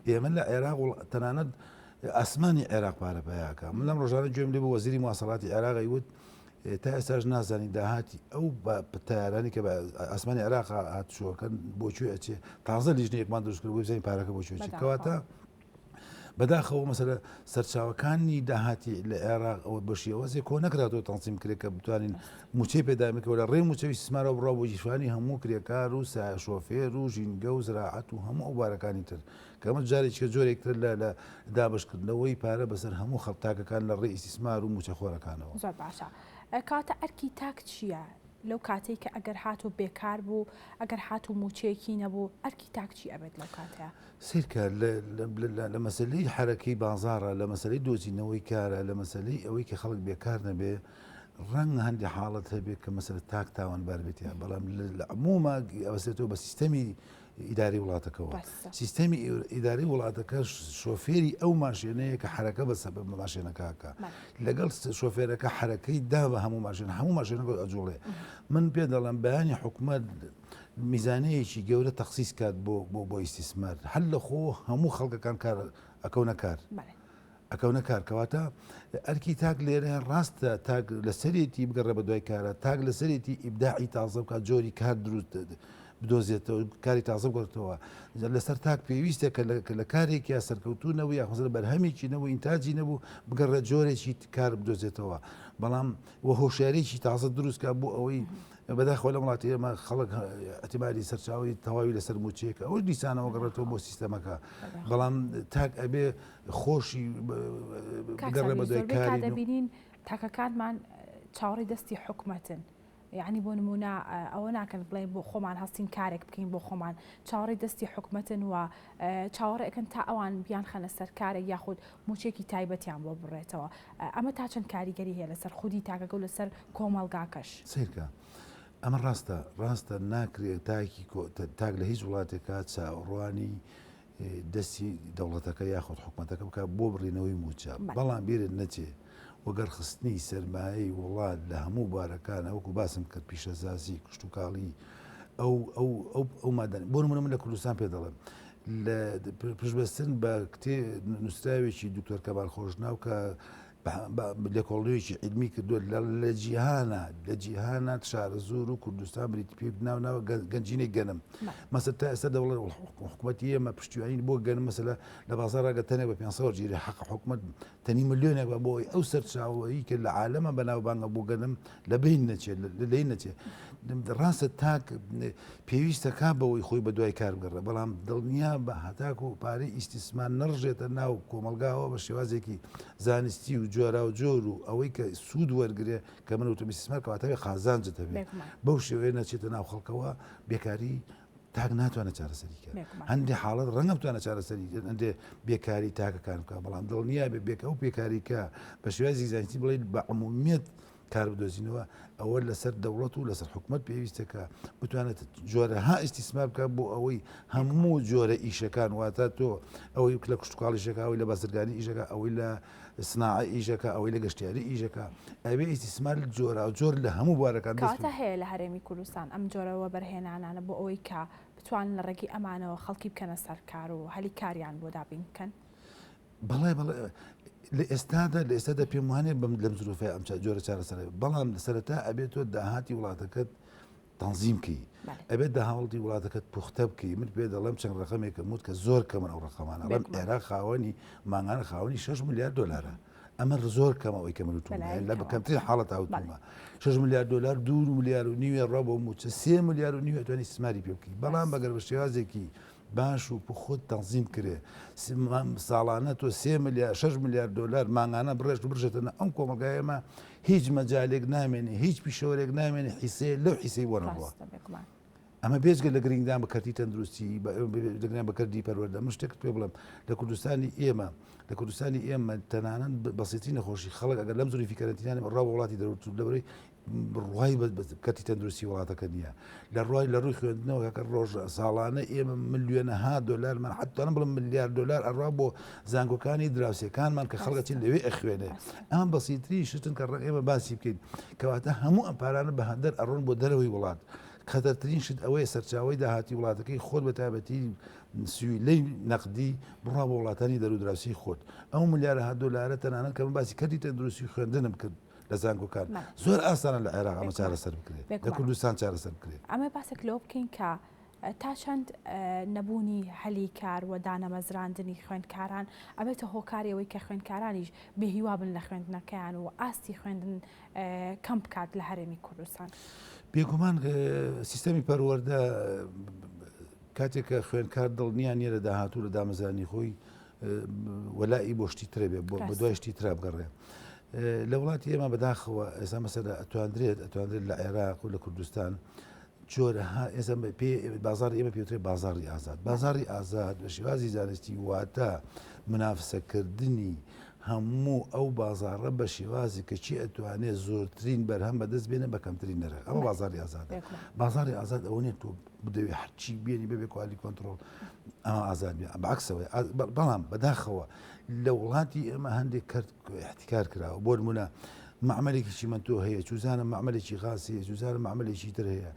ئێمە لە عێراق تەنانەت ئاسمانی عێراق پارە پەیاکە من لەم ڕۆژانە گوێم لێ بوو وەزیری مواسەڵاتی عێراق ئەیوت تا ئێستاش نازانین داهاتی ئەو تەیارانی کە بە ئاسمانی عێراق هاتوچۆکەن بۆ کوێ ئەچێ تازە لیژنەیەکمان دروست کرد بۆ بزانین پارەکە بۆ کوێ ئەچێ کەواتە بەداخەوە مەسەلە سەرچاوەکانی داهاتی لە عێراق ئەوە بە شێوازێک کۆ نەکراتەوە تەنسیم کرێت کە بتوانین موچەی پێدامکەوە لە ڕێی موچەوی سمارەوە بڕا بۆ گیرفانی هەموو کرێکار و شۆفێر و ژینگە و زراعەت و هەموو ئەو بارەکانی تر کە ئەمە جارێکی کە جۆرێک تر لە لە دابەشکردنەوەی پارە بەسەر هەموو خەڵک تاکەکان لە ڕێی ئیستیسمار و مووچەخۆرەکانەوە. زۆر باشە کەواتە ئەرکی تاک چییە لەو کاتەی کە ئەگەر هاتوو بێکار بوو ئەگەر هاتوو مووچەیەکی نەبوو ئەرکی تاک چی ئەبێت لەو کاتەیا؟ سەیرکە لە لە لە مەسەلەی حەرەکەی بازاڕە لە مەسەلەی دۆزینەوەی کارە لە مەسەلەی ئەوەی کە خەڵک بێکار نەبێ ڕەنگە هەندێ حاڵەت هەبێ کە مەسەلە تاک تاوانبار بێت یا بەڵام لە عموما ئەوەسێتەوە بە سیستەمی ئیداری وڵاتەکەوە سیستەمی ئیداری وڵاتەکە شۆفێری ئەو ماشێنەیە کە حرەکە بە سەبەب ماشێنەکەکە لەگەڵ شۆفێرەکە حرەکەی دا بە هەموو ماشێن هەموو ماشێنەکە ئەجوڵێ من پێ دەڵێم بەیانی حکومەت میزانەیەکی گەورە تەخسیس کات بۆ بۆ بۆ ئیستیسمار هەر لە خۆ هەموو خەڵکەکان کار ئەکەونە کار. ئەکەونە کار کەواتە ئەرکی تاک لێرە ڕاستە تاک لەسەرێتی بگەڕێ بە دوای کارە تاک لەسەرێتی ئیبداعی تازە بکات جۆری کار دروست بدۆزێتەوە کاری تازە بگۆڕێتەوە لەسەر تاک پێویستە کە لە کارێک یا سەرکەوتوو نەبوو یاخود بەرهەمێکی نەبوو ئینتاجی نەبوو بگەڕێت جۆرێکی کار بدۆزێتەوە بەڵام و هۆشیاریی تازە دروستکە بۆ ئەوەی بەداخەوە لەم وڵاتی ئێمە خەڵک ئەتیباری سەرچاوی تەواوی لەسەر موچەیەکە ئەوش دیسانەوە گەڕێتەوە بۆ سیستەمەکە بەڵام تاک ئەبێ خۆشی بگەڕێ بە دوای کاری دەبینین تاکەکانمان چاوەڕێی دەستی حکومەتن یعنی بۆ نمونە ئەوە ناکەن بڵێن بۆ خۆمان هەستین کارێک بکەین بۆ خۆمان چاوەڕێی دەستی حکومەتن و چاوەڕێکن تا ئەوان بیان خەنە سەر کارێک یاخود موچێکی تایبەتیان بۆ بڕێتەوە ئەمە تا چەند کاریگەری هەیە لەسەر خودی تاکەکە و لەسەر کۆمەڵگاکەش؟ سەیرکە ئەمە ڕاستە ڕاستە ناکرێت تاکی تاک لە هیچ وڵاتێکا چاوەڕوانی دەستی دەوڵەتەکە یاخود حکومەتەکە بکات بۆ بڕینەوەی مووچە، بەڵام بیرت نەچێ وەگەڕخستنی سەرمایەی وڵات لە هەموو بوارەکانا وەکو باسم کرد پیشەسازی، کشتوکاڵی، ئەو ئەو ئەو ئەو مادانە بۆ نموونە من لە کوردستان پێ دەڵێم لە پشتبەستن بە کتێ نووسراوێکی دکتۆر کەمال خۆشناو کە لێکۆڵینەوەیەکی عیلمی کردووە لە جیهانە لە جیهانە شارەزوور و کوردستان بریتی پێ ناو ناوە گەنجینەی گەنم مەسە تا ئێستا دەوڵەت حکوومەتی ئێمە پشتیوانی بۆ گەنم مەسەلە لە بازاڕ گە تەنێک بە 500 وەرگیرێ حەق حکوومەت تەنی ملیۆنێک بە بۆی ئەو سەرچاوەیی کە لە عالەمە بەناوبانگە بۆ گەنم لە بین نەچێت لە لێی نەچێت ڕاستە تاک پێویستە کا بەوەی خۆی بە دوای کار بگەڕێ بەڵام دڵنیا بە هەتاکو پارەی ئیستیسمار نەڕژێتە ناو کۆمەڵگاوە بە شێوازێکی زانستی و جۆراوجۆر و ئەوەی کە سوود وەرگێ کە من وتم ئیستیسمار کەواتە بێ قازانجت هەبێ بەو شێوەیە نەچێتە ناو خەڵکەوە بێکاری تاک ناتوانێت چارەسەری کە هەندێک حاڵەت ڕەنگە بتوانێت چارەسەری هەندێک بێکاری تاکەکان بکە بەڵام دڵنیا بێ بێک ئەو بێکاری کە بە شێوازی زانستی بڵێ بە عمومیت کار بدۆزینەوە ئەوە لەسەر دەوڵەت و لەسەر حکومەت پێویستە کە بتوانێت جۆرەها ئیستیسمار بکات بۆ ئەوەی هەموو جۆرە ئیشەکان واتە تۆ ئەوەی لە کشتتوکاڵی ئیشەکە ئەوەی لە بازرگانی ئیشەکە ئەوەی لە سناعە ئیشەکە ئەوەی لە گەشتیاری ئیشەکە ئەوێ ئیستیسمار جۆرا جۆر لە هەموو بوارەکان کەواتە هەیە لە هەرێمی کوردستان ئەم جۆرە وەبەرهێنانانە بۆ ئەوەی کە بتوانن لە ڕێگەی ئەمانەوە خەڵکی بکەنە سەر کار و هەلی کاریان بۆ دابین بکەن؟ بەڵێ بەڵێ لە ئێستادا لە ئێستادا پێم وانێ بەم لەم زروفەیە ئەم جۆرە چارەسەرە بەڵام لە سەرەتا ئەبێت تۆ داهاتی وڵاتەکەت تەنزیم کەی ئەبێت داهاڵتی وڵاتەکەت پوختە بکەی من پێ دەڵێم چەند ڕقمێکم وت کە زۆر کەمن ئەو ڕقەمانە ئەڵێم عێراق خاوەنی مانگانە خاوەنی 6 میلیارد دلارە ئەمە زۆر کەمە ئەوەی کە من وتومە لە بەکەمترین حاڵەت هاوتومە 6 میلیارد دلار 2 میلیارد و نیوێ ڕە بۆ موچە 3 میلیارد و نیوێ توانی سماری پێ بکەی بەڵام بەگەر بە شێوازێکی باش و پوخت تەنزیم کرێ ساڵانە تۆ سێ ملیار شەش ملیار دۆلار مانگانە بڕێژ بڕژێتە ناو ئەم کۆمەڵگای ئێمە هیچ مەجالێک نامێنێ هیچ پیشەوەرێک نامێنێ حیسێ لەو حیسەی بۆ نەڕوا. ئەمە بێجگە لە گرنگدان بە کەرتی تەندروستی دەگران بە کەرتی پەروەردە من شتێکت پێ بڵێم لە کوردستانی ئێمە لە کوردستانی ئێمە تەنانەت بەسیتی نەخۆشی خەڵک ئەگەر لەم زۆری فیکەرەنتینانی ڕا وڵاتی دەرەوە لەبەرەی بڕوای بە کەرتی تەندروستی وڵاتەکە نییە لە ڕوای لە ڕووی خوێندنەوە کاکە ڕۆژ ساڵانە ئێمە ملیۆنەها دۆلارمان حتوانم بڵم ملیار دۆلار ئەڕوا بۆ زانکۆکانی دراوسێکانمان کە خەڵک ئەچێت لەوێ ئەخوێنێ ئەم بەسیترین شتن کە ڕەنگ ئێمە باسی بکەین کەواتە هەموو ئەم پارانە بە هەندەر ئەڕۆن بۆ دەرەوەی وڵات خەتەرترین شت ئەوەیە سەرچاوەی داهاتی وڵاتەکەی خۆت بە تایبەتی سویلەی نەقدی بڕا بۆ وڵاتانی دەرودراوسی خۆت ئەو ملیارەها دۆلارە تەنانەت کە من باسی کەرتی تەندروستی خوێندنم کرد لە زانکۆکان زۆر ئاسانە لە عێراق ئەمە چارەسەر بکرێت لە کوردستان چارەسەر بکرێت. ئەمە باسێک لەوە بکەین کە تا چەند نەبوونی هەلی کار و دانەمەزراندنی خوێندکاران ئەبێتە هۆکاری ئەوەی کە خوێندکارانیش بێهیوا بن لە خوێندنەکەیان و ئاستی خوێندن کەم بکات لە هەرێمی کوردستان؟ بێگومان سیستەمی پەروەردە کاتێک کە خوێندکار دڵنیا نییە لە داهاتوو لە دامەزرانی خۆی وەلائی بۆ شتی ترە بێ بۆ دوای شتی ترا بگەڕێ لە وڵاتی ئێمە بەداخەوە ئێستا مەسەلە ئەتواندرێت ئەتواندرێت لە عێراق و لە کوردستان جۆرەها ئێستا پێ بازاری ئێمە پێوترێت بازاری ئازاد بازاری ئازاد بە شێوازی زانستی واتە منافسەکردنی هەموو ئەو بازاڕە بە شێوازی کە چی ئەتوانێت زۆرترین بەرهەم بەدەست بێنە بە کەمترین نرخ ئەمە بازاری ئازاد بازاری ئازاد ئەوە نیە تۆ بدەوێ هەرچی بێنی بەبێ quality control ئەمە ئازاد بێ بەعکسەوەی بەڵام بەداخەوە لە وڵاتی ئێمە هەندێک کەرت احتکار کراوە بۆ نمونە مەعمەلێکی چیمەنتۆ هەیە چوزانە مەعمەلێکی غاز هەیە چوزانە مەعمەلێکی تر هەیە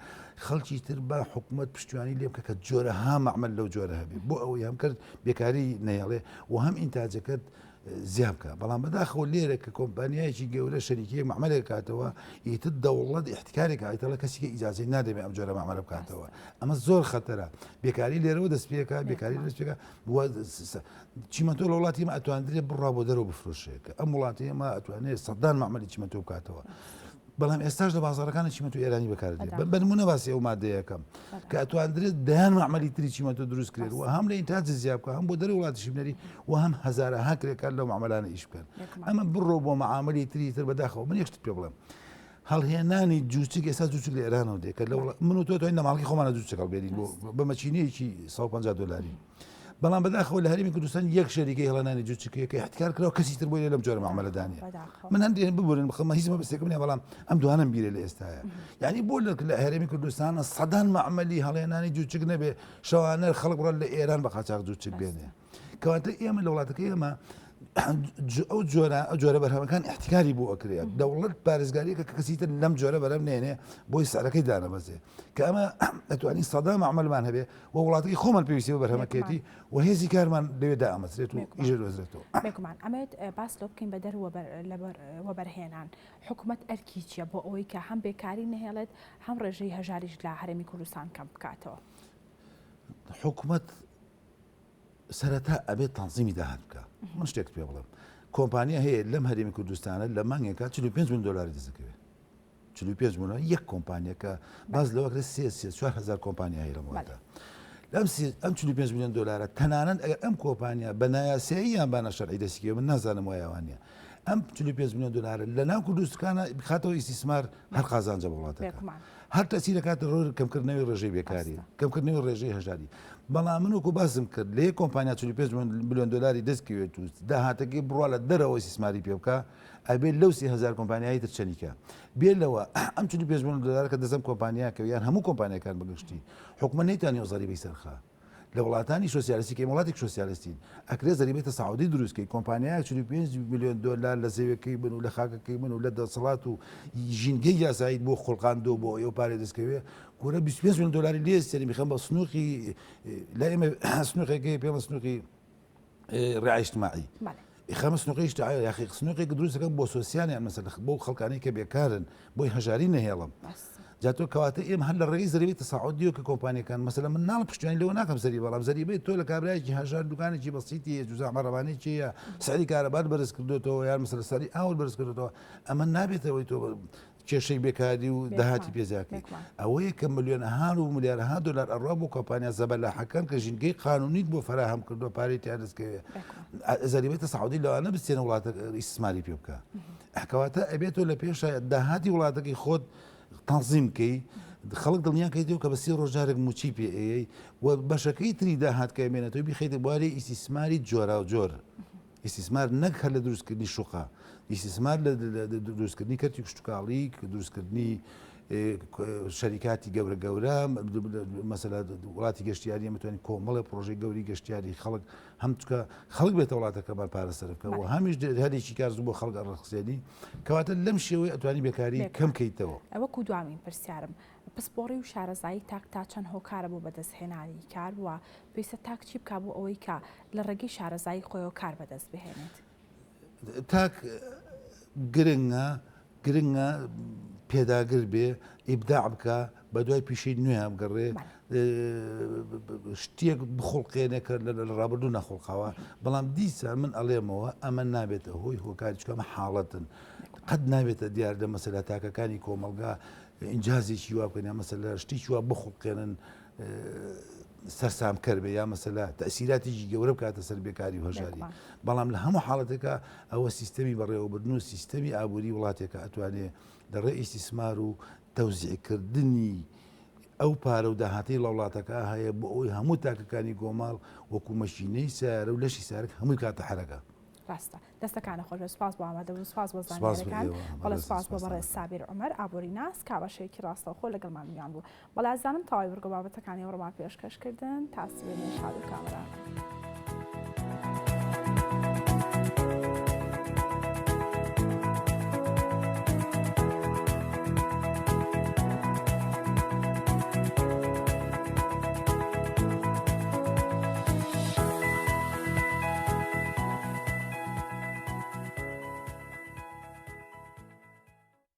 خەڵکی تر با حکوومەت پشتیوانی لێ بکە کە جۆرەها مەعمەل لەو جۆرە هەبێ بۆ ئەوەی هەم کرد بێکاری نەیەڵێ و هەم ئینتاجەکەت زیاد بکە بەڵام بەداخەوە لێرە کە کۆمپانیایەکی گەورە شەریکەیەک مەعمەلێک کاتەوە ئیتر دەوڵەت احتکارێک ئایتەڵە کەسی کە ئیجازەی نادەبێ ئەم جۆرە مەعمەلە بکاتەوە ئەمە زۆر خەتەرە بێکاری لێرەوە دەست پێکا بێکاری دەست پێکا چیمەنتۆ لە وڵاتی ئێمە ئەتواندرێ بڕا بۆ دەرەوە بفرۆشێت کە ئەم وڵاتی ئێمە ئەتوانێت سەدان مەعمەلی چیمەنتۆ بکاتەوە بەڵام ئێستاش لە بازاڕەکانی چیمەنتۆ ئێرانی بەکاردێت بە نمونە باسی ئەو مادەیەکەم کە ئەتواندرێت دەیان مەعمەلی تری چیمەنتۆ دروست کرێت و هەم لە ئینتاج زیاد بکە هەم بۆ دەرەوە وڵاتیشی بنێری و هەم هەزارەها کرێکار لەو مەعمەلانە ئیش بکەن ئەمە بڕۆ بۆ مەعاملی تری تر بەداخەوە من یەک شتت پێ بڵێم هەڵهێنانی جوچک ئێستا جوچک لە ئێرانەوە دێ کە لە من و تۆ توانین لە ماڵی خۆمانە جوچک هەڵبێنین بۆ بە مەچینەیەکی 150 دلاری بەڵام بەداخەوە لە هەرێمی کوردستان یەک شەریکەی هەڵێنانی جوچکەیە کە احتکار کراوە کەسی تر بۆی لەم جۆرە مەعمەلەدا نییە من هەندێک ببورن بخەمە هیچ مەبەستێکم نییە بەڵام ئەم دوانەم بیرە لە ئێستاە یعنی بۆ لە لە هەرێمی کوردستانە سەدان مەعمەلی هەڵێنانی جوچک نەبێ شەوانە خەڵک بڕۆن لە ئێران بە قاچاخ جوچک بێنێ کەواتە ئێمە لە وڵاتەکەی ئێمە ئەو جۆرە ئەو جۆرە بەرهەمەکان احتکاری بۆ ئەکرێت دەوڵەت پارێزگاریەکە کە کەسی تر لەم جۆرە بەرەم نێنێ بۆی سعرەکەی دانەبەزێ کە ئەمە ئەتوانین سەدا مەعمەلمان هەبێ و وڵاتەکەی خۆمان پێویستی بە بەرهەمەکەیەتی و هێزی کارمان لەوێ دامەزرێت و ئیشە دۆزرێتەوە. بێگومان ئەمەوێت باس لەوە بکەین بەدەر وەبەرهێنان حکومەت ئەرکی چییە بۆ ئەوەی کە هەم بێکاری نەهێڵێت هەم ڕێژەی هەژاریش لە هەرێمی کوردستان کەم بکاتەوە؟ حکومەت سەرەتا ئەبێت تەنزیمی داهات بکە من شتێکت پێ بڵێم کۆمپانیا هەیە لەم هەرێمی کوردستانە لە مانگێکا 45 میلیۆن دلاری دەست دەکەوێت 45 میلیۆن یەک کۆمپانیا کە باز لەوە کرێت سێ سێ 4000 کۆمپانیا هەیە لەم وڵاتە لەم ئەم 45 میلیۆن دلارە تەنانەت ئەگەر ئەم کۆمپانیا بە نایاسایی یان بە ناشەرعی دەستیکەوێت من نازانم وایە وانە ئەم 45 میلیۆن دلارە لە ناو کوردستانە بخاتەوە ئیستیسمار هەر قازانجە بۆ وڵاتەکە هەر تەسیر دەکاتە ڕۆی کەمکردنەوەی ڕێژەی بێکاری، کەمکردنەوەی ڕێژەی هەژاری. بەڵام من وەکو باسم کرد لە یەک کۆمپانیا 45 ملیۆن دۆلاری دەست کەوێت و داهاتەکەی بڕوا لە دەرەوە ئیستیسماری پێ بکا، ئەبێت لەو 3000 کۆمپانیای تر چەنی کە. بێ لەوە ئەم 45 ملیۆن دۆلارە کە دەست ئەم کۆمپانیا کەوێ یان هەموو کۆمپانیاکان بە گشتی، حکومەت نەیتوانیوە زەریبەی سەرخا. لە وڵاتانی سۆسیالیستی کە ئێمە وڵاتێکی سۆسیالیستین ئەکرێ زەریبەی تەساعودی دروست کەی کۆمپانیایەک 45 ملیۆن دۆلار لە زەویەکەی من و لە خاکەکەی من و لە دەسەڵات و ژینگەی یاساییت بۆ خوڵقاندووە بۆ ئەو پارەی دەستکەوێ کورە 25 ملیۆن دۆلاری لێ سێنی بخەم بە سنووقی لە ئێمە سنووقێکی پێڵە سنووقی ڕعای اجتماعی خەمە سنوقی اجتماعی یاخی سنوقێک دروست دەکەم بۆ سۆسیالیان مەسەلە بۆ خەڵکانی کە بێکارن بۆی هەژاری نەهێڵم جا تۆ کەواتە ئێمە هەر لە ڕێگەی زەریبەی تەساعودیەوە کە کۆمپانیەکان مەسەلە من ناڵم پشتیوانی لەوە ناکەم زەریبە بەڵام زەریبەی تۆ لە کابرایەکی هەژار دوکانێکی بەسیتی هەیە جوزا عەرەبانێکی هەیە سعری کارەبات بەرز کردوێتەوە یان مەسەلە سعری ئاوت بەرز کردوێتەوە ئەمە نابێتەوەی تۆ کێشەی بێکاری و داهاتی پێ زیاد کەی. ئەوەیە کە ملیۆنەها و ملیارەها دۆلار ئەڕوا بۆ کۆمپانیا زەبەلاحەکان کە ژینگەی قانونیت بۆ فەراهەم کردووە پارەی تیا دەستکەوێ. زەریبەی تەساعودی لەوانە بستێنە وڵاتە ئیستیسماری پێ بکە. کەواتە ئەبێت تۆ لە پێشا داهاتی وڵاتەکەی خۆت تەنزیم بکەی. خەڵک دڵنیا کەیتەوە کە بە سی ڕۆژ جارێک مووچەی پێ ئەیەی و بەشەکەی تری داهات کە ئەمێنێتەوە بیخەیتە بواری ئیستیسماری جۆراوجۆر. ئیستیسمار نەک هەر لە دروستکردنی شوقە، ئیستیسمار لە دروستکردنی کەرتی کشتوکاڵی، دروستکردنی شەریکاتی گەورە گەورە، مەسەلا وڵاتی گەشتیاری ئێمە توانین کۆمەڵێ پرۆژەی گەوری گەشتیاری خەڵک هەم چکە خەڵک بێتە وڵاتەکەمان پارە سەرف بکە و هەمیش هەلێکی کار زوو بۆ خەڵک ئەڕەخسێنی کەواتە لەم شێوەی ئەتوانی بێکاری کەم کەیتەوە. وەکو دوامین پرسیارم پسپۆڕی و شارەزایی تاک تا چەند هۆکارە بۆ بەدەستهێنانی کار و پێویستە تاک چی بکا بۆ ئەوەی کە لە ڕێگەی شارەزایی خۆیەوە کار بەدەست بهێنێت؟ تاک گرنگە گرنگە پێداگر بێ ئیبداع بکە بە دوای پیشەی نوێ بگەڕێ شتێک بخڵقێنێ کە لە ڕابردوو نەخڵقاوە بەڵام دیسان من ئەڵێمەوە ئەمە نابێتە هۆی هۆکاری چکەمە حاڵەتن قەت نابێتە دیاردە مەسەلا تاکەکانی کۆمەڵگا ئینجازێکی وا بکەن یا مەسەلا شتێکی وا بخوڵقێنن سەرسامکەر بێ یا مەسەلا تەسیراتێکی گەورە بکاتە سەر بێکاری و هەژاری بەڵام لە هەموو حاڵەتێکە ئەوە سیستەمی بەڕێوەبردن و سیستەمی ئابووری وڵاتێکە ئەتوانێ لە ڕێ ئیستیسمار و تەوزیعکردنی ئەو پارە و داهاتەی لە وڵاتەکە هەیە بۆ ئەوەی هەموو تاکەکانی گۆماڵ وەکو مەشینەی سیارە و لەشی سارک هەمووی کاتە حرەکە. ڕاستە دەستەکانە خۆش بێت سوپاس بۆ ئامادەبوون سوپاس بۆ زانیاریەکان بەڵێ سوپاس بۆ بەڕێز سابیر عومەر ئابووری ناس کا بە شێوەیەکی ڕاستەوخۆ لەگەڵمان میوان بوو بەڵێ ئازیزانم تەواوی بڕگە بابەتەکانی ئەمڕۆمان پێشکەش کردن تا سبەینێ شاد و کامەران.